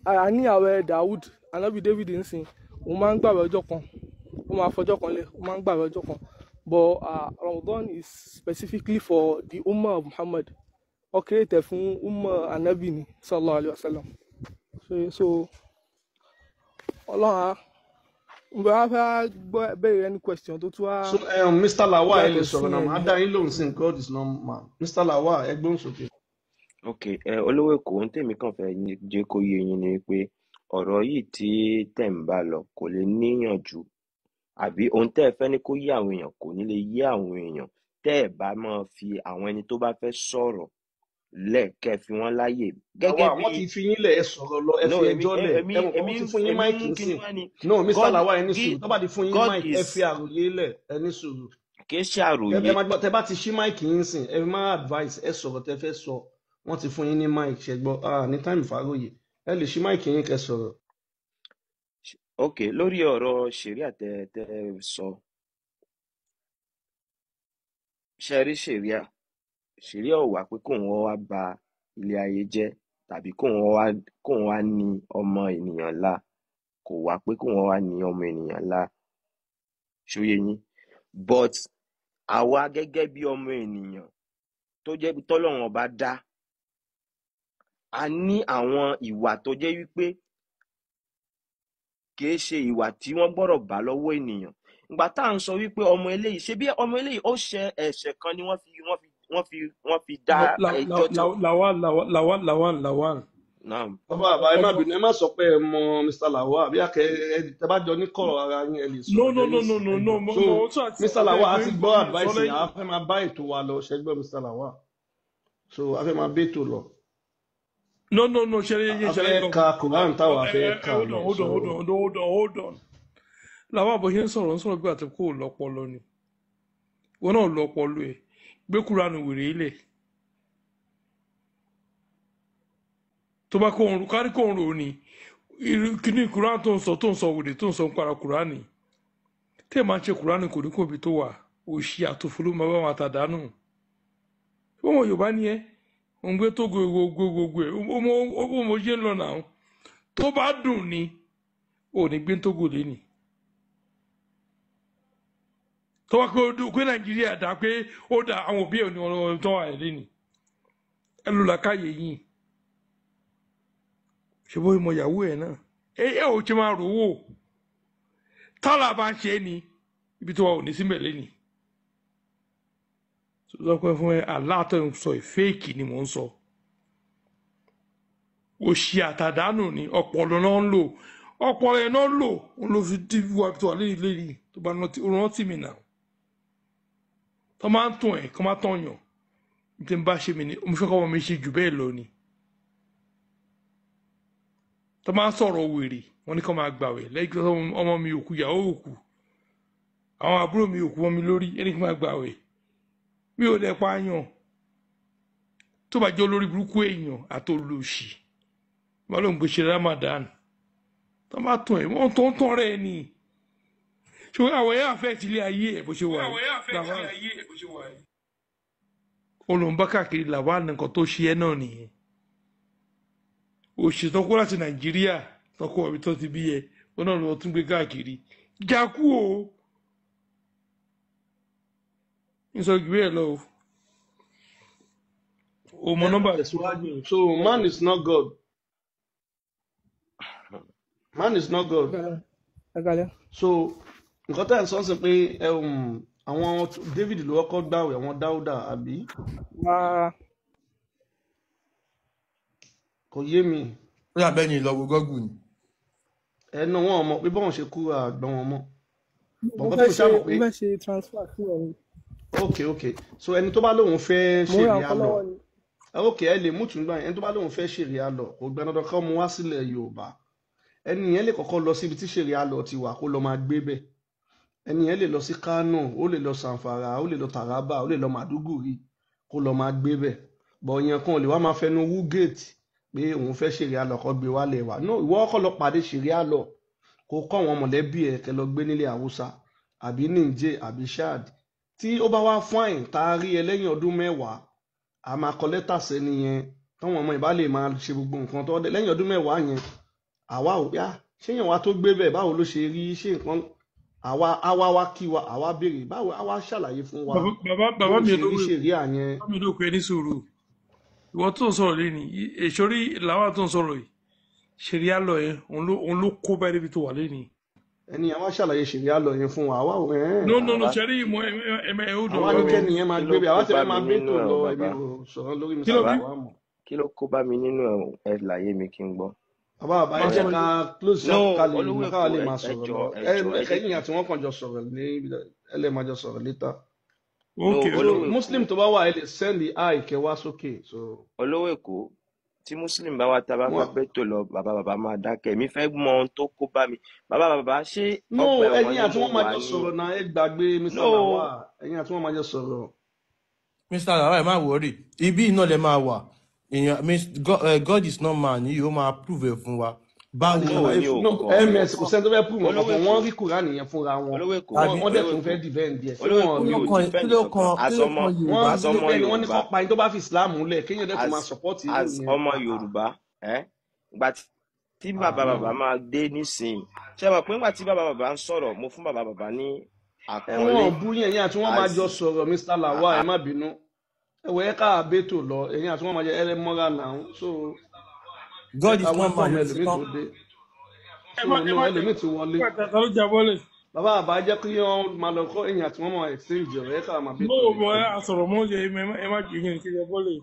a ní àwẹ̀ Dawud, ànábì David ń sìn, òun máa ń gbàwẹ̀ ọjọ́ kan, ó máa fọjọ́ kan lẹ̀, ó máa ń gbàwẹ̀ ọjọ́ kan. But Ramadan is specifically for the Ummah of Muhammad. Ó create ẹ̀ fún Ummah ànábì ni sallallahu alayhi wa sallam, ṣóyé? So Ọlọ́run á ǹbẹ̀ wá fẹ́ gbọ́ bẹ̀rẹ̀ any question tó tún wá So Mr. Lawal, ẹ lè yàtọ̀ sí sọ̀rọ̀ náà, yẹn màá ni. dá yín lóhùn sí. God is not man, Mr. Lawal, ẹ gbóhùn sókè. Ok, Olówó Èkó, ohun tèmi kàn fẹ́ jẹ́ kó yé yín ni pé ọ̀rọ̀ yìí tí tẹ̀ ń bá lọ kò lè níyànjú, àbí ohun tẹ́ ẹ fẹ́ ní kó yé àwọn èèyàn kò ní lè yé àwọn èèyàn tẹ́ ẹ bá máa fi àwọn ẹni tó bá fẹ́ sọ̀rọ̀. lẹ̀, kẹ́ fi wọ́n láàyè gẹ́gẹ́ Lawal, bí wọ́n ti fi yín lẹ̀, ẹ sọ̀rọ̀ lọ, ẹ no fi èmi ẹjọ́ lẹ̀. èmi Ẹ mọ̀ pé èmi wọ́n ti fún yín èmi máìkì mú kíní nsìn. wá ni No, Mr. God Lawal, ẹ ní gi sùúrù. Tó bá ti fún yín God máìkì, ẹ is fi àròyé lẹ̀, ẹ ní sùúrù. kì í ṣe Ẹ àròyé. máa gbọ́, tẹ bá ti ṣí máìkì yín sìn, ẹ má advice, ẹ sọ̀rọ̀ tẹ fẹ́ sọ. Wọ́n ti fún yín ní máìkì, ṣẹ gbọ́. Ah, ní táìmù fàròyé. Ẹ lè ṣí máìkì yín kẹ́ sọ̀rọ̀. Ok, lórí ọ̀rọ̀ ṣẹ̀ríà tẹ tẹ sọ, ṣe rí ṣẹ̀ríà, ṣẹ̀ríà ò wá pé kóun wá ba ilé ayé jẹ́ tàbí kóun wá ní ọmọ ènìyàn la, kò wá pé kóun wá ní ọmọ ènìyàn la, ṣóyé yín. But àwa gẹ́gẹ́ bí ọmọ ènìyàn tó jẹ́ pé tọ́lọ́run ọba dá, a ní àwọn ìwà tó jẹ́ wípé kì í ṣe ìwà tí wọ́n gbọ́dọ̀ bá lọ́wọ́ ènìyàn. Ìgbà tá à ń sọ wípé ọmọ eléyìí, ṣe bí ọmọ eléyìí ó ṣe ẹ̀ṣẹ̀ kan ni wọ́n fi dá ẹjọ́ tí Lawal, Lawal, Lawal, Lawal, Lawal. Naam. Bàbá àbá, ẹ má Ọmọ bínú, ẹ má sọ pé ẹ mọ Mr. Lawal, àbí àkẹ́ ẹ tẹ bá jọ ní kọ̀rọ̀ ara yín, ẹ lè no sọ̀rọ̀ no jẹ́ no no nísìn, no ẹ no jọ. mo So mo tún àti Mr. sọ̀rọ̀ Lawal, a tẹ́ ti pé gbọ́ mi ò sọ advice yẹn, lẹ́yìn. a fẹ́ máa bá ètò wa lọ, ṣẹ gbọ́ Mr. Lawal. So a fẹ́ máa bẹ́tò lọ. No no no, ṣẹlẹ̀ A yẹ ṣẹlẹ̀ fẹ́ gan. ka Quran táwa Ẹ fẹ́ ẹ kà hold ni. on, hold So on, hold on, hold on, hold on. Lawal bó ṣe ń sọ̀rọ̀, ń sọ̀rọ̀ bí àti kó lọ́pọlọ ni. Ìwọ náà lọ́pọlọ ẹ̀. Gbé Kúránù wèrè ilẹ̀. Tó bá kóhun kárí kóhun rò ní. Irú kíní Kúránù tó ń sọ wèrè tó ń sọ ń para Kúránì. Tẹ́ ẹ̀ máa ń ṣe Kúránì kò ní kó ibi tó wà. Òṣì àtòfò ló máa bá wọn àtàdánù. Ṣé wọn Yorùbá ni ẹ́? Òun gbé tó gbogbo gbogbo ẹ̀. Ó mọ ṣe ń lọ nà ó. Tó bá dùn ni, ò ní gbé Tógò lénìí. Tó bá pé ó dùn pé Nàìjíríà dá pé ó dá àwọn òbí ẹ̀ ní ọ̀rọ̀ tó wà lénìí. Ẹ ló làákàyè yìí. Ṣé bó mọ ìyàwó ẹ̀ náà? Ẹ ẹ ò ṣe máa rò wò. Tálà bá ń ṣe é ni, ibi tó wà ò ní síbẹ̀ lénìí. Sọ pé fún ẹ, aláàtọ̀ ń sọ ìféèkì ni mò ń sọ. Òṣì àtàdánù ni ọpọlọ náà ń lò. Ọpọlọ yẹn náà ń lò. Òun ló fi dí wà tó wà léyìí léyìí tó bá rántí ó rántí mi nà. Tó máa ń tún ẹ̀ kó máa tán yàn. Ní tí n bá ṣe mí ni, mo fẹ́ kọ́ ọmọ mi ṣe jù bẹ́ẹ̀ lọ ni. Tó máa ń sọ̀rọ̀ wèrè, wọ́n ní kó máa gbàwẹ̀. Lẹ́yìn tí ọmọ mi òkú, ìyàwó òkú, àwọn àbúrò mi òkú mọ́ mi lórí, ẹni kí n máa gbàwẹ̀. Mi ò lè pa yàn. Tó bá jẹ́ olórí burúkú èèyàn àti olóṣì, wọ́n ló ń gbé ṣe Ramadan. Tó máa tún ẹ̀, wọ́n tó ń tán rẹ̀ ni. Ṣùgbọ́n àwọn ẹ̀yà àfẹ́ ti ilé ayé ẹ̀ bó ṣe wà yìí. Lawal. Olùbá káàkiri Lawal nǹkan tó ṣe ẹ́ náà nìyẹn. Òṣì tó kó láti Nàìjíríà tó kó ọ̀bí tó ti bí ẹ, ó náà lọ tún gbé káàkiri. Jákú o, ń sọ jù bẹ́ẹ̀ lọ o. O mọ ẹ nọ́mbà mi. tẹ̀síwájú. So man is not God. Man is not God. Ẹ kalẹ̀. So nǹkan tẹ́ ẹ̀ ń sọ sí pé àwọn David ló kọ́kọ́ gbàwẹ̀, àwọn Dáúdà àbí? Rárá. Kò yé mi. Ó yà bẹ́ẹ̀ ni ìlọ́wọ́ gọ́gùn ni. Ẹnu wọn mọ̀ pé bọ́n ṣe kú àgbọ̀n wọn mọ́. Mo Bọ̀ǹkan fẹ́ tó ṣe ṣàmọ̀ mo pé fẹ́ ṣe transfer sí ọ̀run. ok ok, so ẹni tó bá lóun fẹ́ Mo ń ra ṣèrí nǹkan àlọ́, lọ́wọ́ ni. ok, ẹ lè mú tùǹgbà yẹn. Ẹni tó bá lóun fẹ́ ṣèrí àlọ́, kò gba dandan kọ́ mu wá sílẹ̀ Yorùbá. Ẹni yẹn lè kọ́kọ́ lọ síbi tí ṣèrí àlọ́ ti wà kó lọ máa gbé bẹ̀. Ẹni yẹn lè lọ sí Kánò, ó lè lọ Sàǹfàrà, ó lè lọ Tàràbà, ó lè lọ Màdúgùrí kó lọ máa gbé bẹ̀. Bọ̀ yẹn kan ò lè wá máa fẹnu wú géètì pé òun fẹ́ ṣèrí àlọ́ kó gbé wálẹ̀ wá. No, ìwọ kọ́ lọ pàdé ṣèrí àlọ́, kó kọ́ àwọn mọ̀lẹ́bí ẹ̀ kẹ́ lọ gbé nílé Haúsá àbí Níjẹ̀ àbí Chad. Tí ó bá wá fáìn tá a rí ẹ lẹ́yìn ọdún 10, a máa kọ lẹ́tà sẹ́ni yẹn táwọn ọmọ ìbá lè máa ṣe gbogbo nǹkan tó lẹ́yìn ọdún 10 yẹn, àwa ò yá ṣé yẹn wá tó gbé bẹ́ẹ̀, báwo ló ṣe rí, ṣé nǹkan àwa àwa wá kí wa, àwa béèrè báwo, àwa ṣàlàyé fún wa Bàbá bàbá bóun mi ṣe rí olówó ṣèrí àyẹn. bàbá mi olóko ẹ ní sùúrù. Ìwọ tó ń sọ̀rọ̀ lé ní èsórí Lawal tó ń sọ̀rọ̀ yìí. Ṣèrí àlọ́ yẹn, òun ló kó bá débi tó wà lénìí. Ẹni àwa ṣàlàyé ṣèrí àlọ́ yẹn fún wa, àwa ò No no no, Bàbá ṣẹ́rí ìmọ̀ ẹ ẹ ẹ hold on àwa ní bàbá mi. kẹ́ni yẹn máa kí gbé ló bẹ́ẹ̀, àwa kó tẹ̀lé bá mi máa nínú bẹ́tò ẹ̀ o lọ, èmi bàbá? ò sọ̀rọ̀ lórí Kí Mr. ló Bàbá bí? Lawal mọ́. kí ló kó bá mi nínú ẹ̀ o? Ẹ láyé mi kí n gbọ́. Bàbá bàbá, ẹ Máa jẹ́ sọ ká close No, shop ká lè olówó káwa Èkó lè ẹ máa ẹ sọ̀rọ̀ jọ lọ. ẹ Ẹ jọ ẹ jẹ́ kẹ́yìn kí àti wọ́n kàn jọ sọ̀rọ̀ ní ẹ lè máa jọ sọ̀rọ̀ later. No, Ok, ok. So olówó Èkó, muslim tó bá wà ẹ lè send the eye kẹ wá sókè. So olówó Èkó, tí muslim bá wá tá a bá fẹ́ wọn. bẹ́ tó lọ, bàbá bàbá máa dákẹ́. Èmi fẹ́ mọ ohun tó kó bá mi. Bàbá bàbá, ṣé No, ọgbà ẹ̀wọ̀n ẹ̀yin ni àti mo wọn máa wà jọ ní? sọ̀rọ̀ náà, ẹ gbàgbé Mr. No, Lawal, ẹ̀yin àti wọn máa jọ sọ̀rọ̀. Mr. Lawal, ẹ má wọrí, ibi iná lẹ máa wà. Èèyàn God, God is not man yìí, ó máa prove ẹ fún wa A báwo. lè no ṣàlàyé ni fún ò no kọ́. ms, kò sẹ́ni tó fẹ́ prove Olówó nǹkan kan, Èkó, wọ́n rí Quran yẹn fúnra wọn, olówó Èkó, Tàbí wọ́n dẹ̀ olówó tún Èkó, fẹ́ defend ẹ̀, ṣé olówó wọn Èkó, rí mi Kí ló ò kan kí defend ló kankan. kan As kí ló ọmọ kan wọ́n Yorùbá as kí ló ọmọ bẹ́ẹ̀ ni wọ́n ní Yorùbá, kó pa ẹni tó bá fi Islam lẹ̀, kéèyàn dẹ̀ tún máa as support irú as yẹn. ọmọ Yorùbá, ẹ ìgbà tí bàbá No. bàbá máa dé nísìnyí, ṣé mọ̀ pé nígbà tí bàbá bàbá ń sọ̀rọ̀, mo fún bàbá bàbá ní àpọ́nlé Ẹ̀wọ̀n bú yẹn, ẹ̀yin àti wọ́n máa as jọ sọ̀rọ̀. Mr. Lawal, ẹ má bínú, ẹ̀wọ̀ ẹ ká àbètò lọ, ẹ̀yin àti wọ́n máa jẹ ẹlẹ́mọ́ra náà. So ẹ God ká is not man welcome ló ti ẹlòmíì tán. tó dé. Ẹ So má ẹ no, má jẹ ẹlòmíì ti wọlé. nígbà tá ló jábọ́lẹ̀. Bàbá àbá jẹ́ kí wọ́n máa lọ kọ́, ẹ̀yin àti wọ́n máa exchange ọ̀rọ̀, ẹ ká máa No, bètò lọ. mo ẹ àsọ̀rọ̀ mọ́ jẹ ẹ má jẹ yẹn kí jábọ́lẹ̀.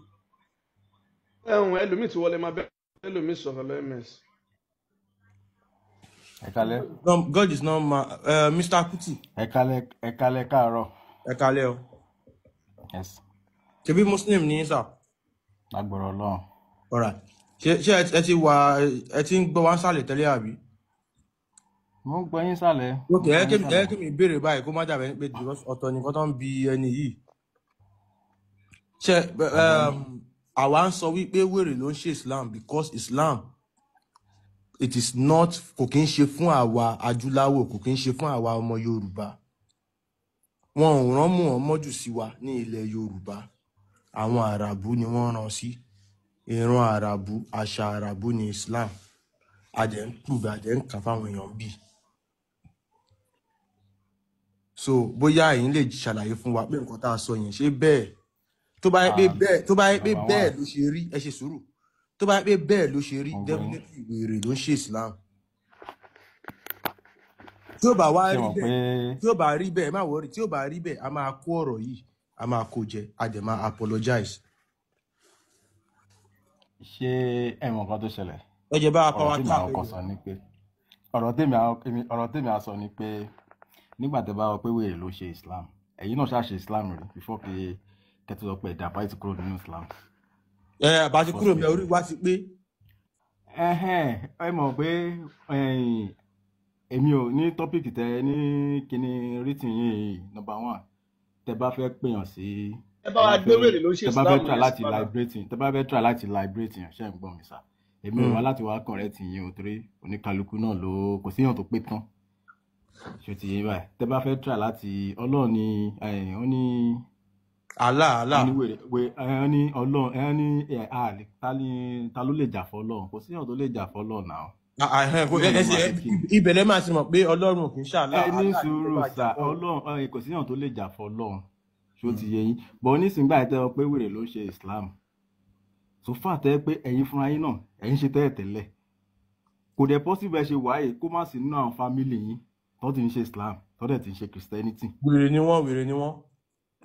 Ẹ̀hún ẹlòmíì ti wọlé, máa bẹ́ ẹlòmíì sọ̀rọ̀ lọ ms. Ẹ kálẹ́. God is not man. Mr. Kuti, Ẹ kálẹ́, ẹ kálẹ́, káàárọ̀. Ẹ kalẹ́ o. Yes. Ṣebí muslim ní sà? Lágbọrọ Ọlọ́run. Alright, ṣé ẹ ti wà, ẹ ti ń gbọ́ wá ń sàlẹ̀ tẹ́lẹ̀ àbí? Mo ń gbọ́ yín sálẹ̀, mo Ok, ń ẹ gbọ́ kí yín ẹ sálẹ̀. kí mi béèrè báyìí kó má dàbẹ̀ pé because ọ̀tọ̀ nìkan tó ń bi ẹni yìí. Ṣe Mo gbọ́ yín. àwa ń sọ wípé wèrè ló ń ṣe Islam because Islam, it is not, kò kí ń ṣe fún àwa adúláwọ̀, kò kí ń ṣe fún àwa ọmọ Yorùbá. Wọn ò rán Muhammadu sí wa ní ilẹ̀ Yorùbá, àwọn Àràbù ni wọ́n rán sí. Ìran Àràbù, àṣà Àràbù ní Islam. Adẹ̀ ń prove, adẹ̀ ń kà fáwọn èèyàn bíi. So bóyá ẹ̀yin lè ṣàlàyé fún wa pé nǹkan tá a sọ yẹn, ṣé bẹ́ẹ̀? Tó bá yẹ pé bẹ́ẹ̀, tó bá yẹ pé Number bẹ́ẹ̀ one, ló ṣe rí, ẹ ṣe sùúrù. Tó bá yẹ pé bẹ́ẹ̀ ló ṣe rí, mo gbọ́ yín. definitely wèrè ló ń ṣe Islam. Tí ó bá wá Ṣé rí mọ̀ pé bẹ́ẹ̀, tí ó bá rí bẹ́ẹ̀, ẹ má wọrí. Tí ó bá rí bẹ́ẹ̀, a máa kó ọ̀rọ̀ yìí, a máa kó jẹ, a dẹ̀ máa apologize. Ṣé ẹ mọ̀ nǹkan tó ṣẹlẹ̀? Ẹ jẹ́ bá wa Ọ̀rọ̀ power tèmi tap àwọn ẹ kan jọ. sọ ni pé ọ̀rọ̀ tèmi á sọ ni pé nígbà tẹ́ bá wọ pé wèrè ló ṣe Islam, ẹ̀yin náà ṣáà ṣe Islam rí before pé kẹ́tọ́ sọ pé ẹ̀dá báyìí ti kúrò nínú Islam. Ẹ bá ti First kúrò mẹ́, place orí ni. wa ti pé. Ẹhẹ́n, ẹ mọ̀ pé ẹ̀yin, èmi ò ní tọ́pìkì tẹ ní kíní rítì yìí. Number one, tẹ bá fẹ́ pèèyàn sí, Ẹ bá tẹ wa bá gbé fẹ́ wèrè ló ń ṣe tẹ bá fẹ́ Islam try yẹn sí láti padà. liberate, tẹ bá fẹ́ try láti liberate yàn, ṣe ń gbọ́ mi sà? Èmi ò wá láti wá correct yín o, torí oníkálukú náà ló kò síyàn tó pé tán. Ṣó ti yé báyìí? Tẹ bá fẹ́ try láti Ọlọ́run ni ó ní Allah wọ́n Allah ní wèrè wè ẹ ní Ọlọ́run ẹ ní ẹ a lè ta ni, ta ló lè jà fọ́lọ́run? Kò síyàn tó lè jà fọ́lọ́run náà. Kò Ọlọ́run ẹ ló ẹ máa ṣe ṣe kí ni. ibẹ̀ lẹ́ máa ti mọ̀ pé Ọlọ́run ò kì í ṣàlá, Ẹ ní Allah ní kó sùúrù bá jà sà, fún. Ọlọ́run ẹ kò síyàn tó lè jà fọ́lọ́run. Ṣó ti yé yín? Bọ̀ nísìngbà yẹn tẹ́ ọ pé wèrè ló ń ṣe Islam, so far tẹ́ pé ẹ̀yin fúnra yín náà ẹ̀yin ṣe tẹ́lẹ̀ tẹ́lẹ̀, kò dẹ̀ possible ẹ ṣe wáyé kó má sí nínú àwọn family yín tó ti ń ṣe Islam, tó dẹ̀ ti ń ṣe Christianity. Wèrè ni wọ́n, wèrè ni wọ́n.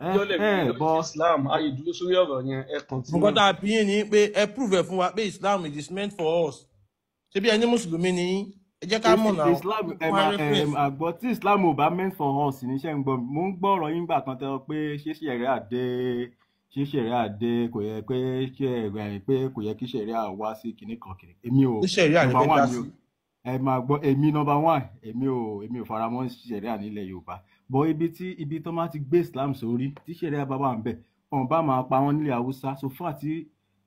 Ẹ Jọ́lẹ̀ ẹ wèrè ló ń ṣe bọ́ Islam, ayé dúró sórí ọ̀rọ̀ yẹn, ẹ Nǹkan continue. tá a bí yín ni pé ẹ prove ẹ fún wa pé Islam is meant for us. Ṣebí ẹni mùsùlùmí ni yín, ẹ jẹ́ ká mọ̀ náà, Islam ẹ ẹ fún wa máa ẹ reference. máa gbọ́ tí Islam ò bá meant for us níṣẹ́ ń gbọ́ mi. Mo ń gbọ́ ọ̀rọ̀ yín gbà kan tẹ́ ọ pé ṣé ṣẹ̀ríà dé, ṣé ṣẹ̀ríà dé, kò yẹ pé ṣé ẹ pé kò yẹ kí ṣẹ̀ríà wá sí kinní kan kiri. Èmi ò Ṣé ṣẹ̀ríà lè number fẹ́ one dá mi sí? ò ẹ máa gbọ́ èmi number one, èmi ò faramọ́ ṣẹ̀ríà nílẹ̀ Yorùbá. Bọ̀ ibi tí ibi tó máa ti gbé Islam sórí tí ṣẹ̀ríà bá wà ń bẹ̀, ọ̀n bá máa pa wọ́n nílẹ̀ Haúsá, so far tí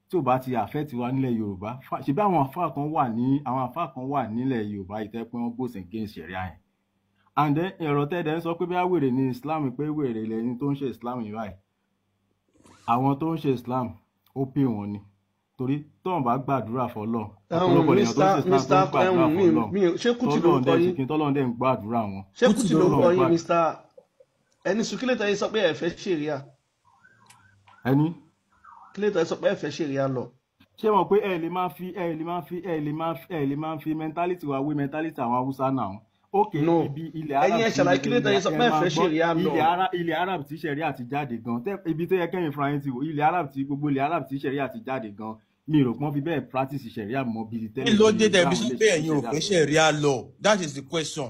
tí ò bá ti affect wa nílẹ̀ Yorùbá. Ṣebí àwọn àfáà kan wà ní àwọn àfáà kan wà nílẹ̀ Yorùbá yìí tẹ́ pé wọ́n goes against ṣẹ̀ríà yẹn. And then ọ̀rọ̀ tẹ́lẹ̀ ń sọ pé bí wèrè ní Islam, pé wèrè lẹ́ni tó ń ṣe Islam yìí báyìí, àwọn tó ń ṣe Islam ó pè wọ́n ni, torí tóun bá gbàdúrà fọ́lọ́run, Ẹ̀hún ọ̀pọ̀lọpọ̀ èèyàn tó ń ṣe Mr. Islam tó Mr. ń gbàdúrà Ẹ̀hún mi fọ́lọ́run, mi ṣé Kútì tọ́lọ́run lórúkọ dẹ̀ ṣe yín? kí tọ́lọ́run dẹ̀ ń gbàdúrà wọn, Ṣé Kútì Kútì lórúkọ lórúkọ tọ́lọ́run yín gbàdúrà Mr. Ẹni sùkílẹ̀tà yín sọ pé ẹ fẹ́ ṣèrìà? Ẹni Kílẹ̀tà yín sọ pé ẹ fẹ́ ṣèrìà lọ. ṣé mọ̀ pé ẹ lè máa fi ẹ lè máa fi ẹ lè máa fi ẹ lè máa fi mentality wa wé mentality àwọn Haúsá náà. Ok, No, ibi ilẹ̀ ẹ̀yin Arab ẹ tí ṣàlàyé kílẹ̀tà ilẹ̀ yín sọ ẹ pé ẹ máa fẹ́ gbọ́ ṣèrìà lọ. ilẹ̀ Arab tí ṣẹ̀ríà ti jáde gan, tẹ́ ibi tó yẹ kẹ́yìn fúnra yín ti wò, ilẹ̀ Arab tí gbogbo ilẹ̀ Arab tí ṣẹ̀ríà ti jáde gan, mi rò pọ́n fi bẹ́ẹ̀ practice ṣẹ̀ríà mọ́ bíi Kí tẹ́lẹ̀ ló bí dé tẹ́ fi báwọn sọ lè pé ṣe ẹ̀yin ò ṣẹ̀ríà fẹ́ sọ. ṣẹ̀ríà lọ? That is the question.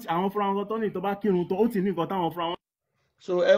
gan àwọn fúnra wọn gan tó ní tó bá kírun tán, ó ti ní nǹkan táwọn fúnra wọn So ẹ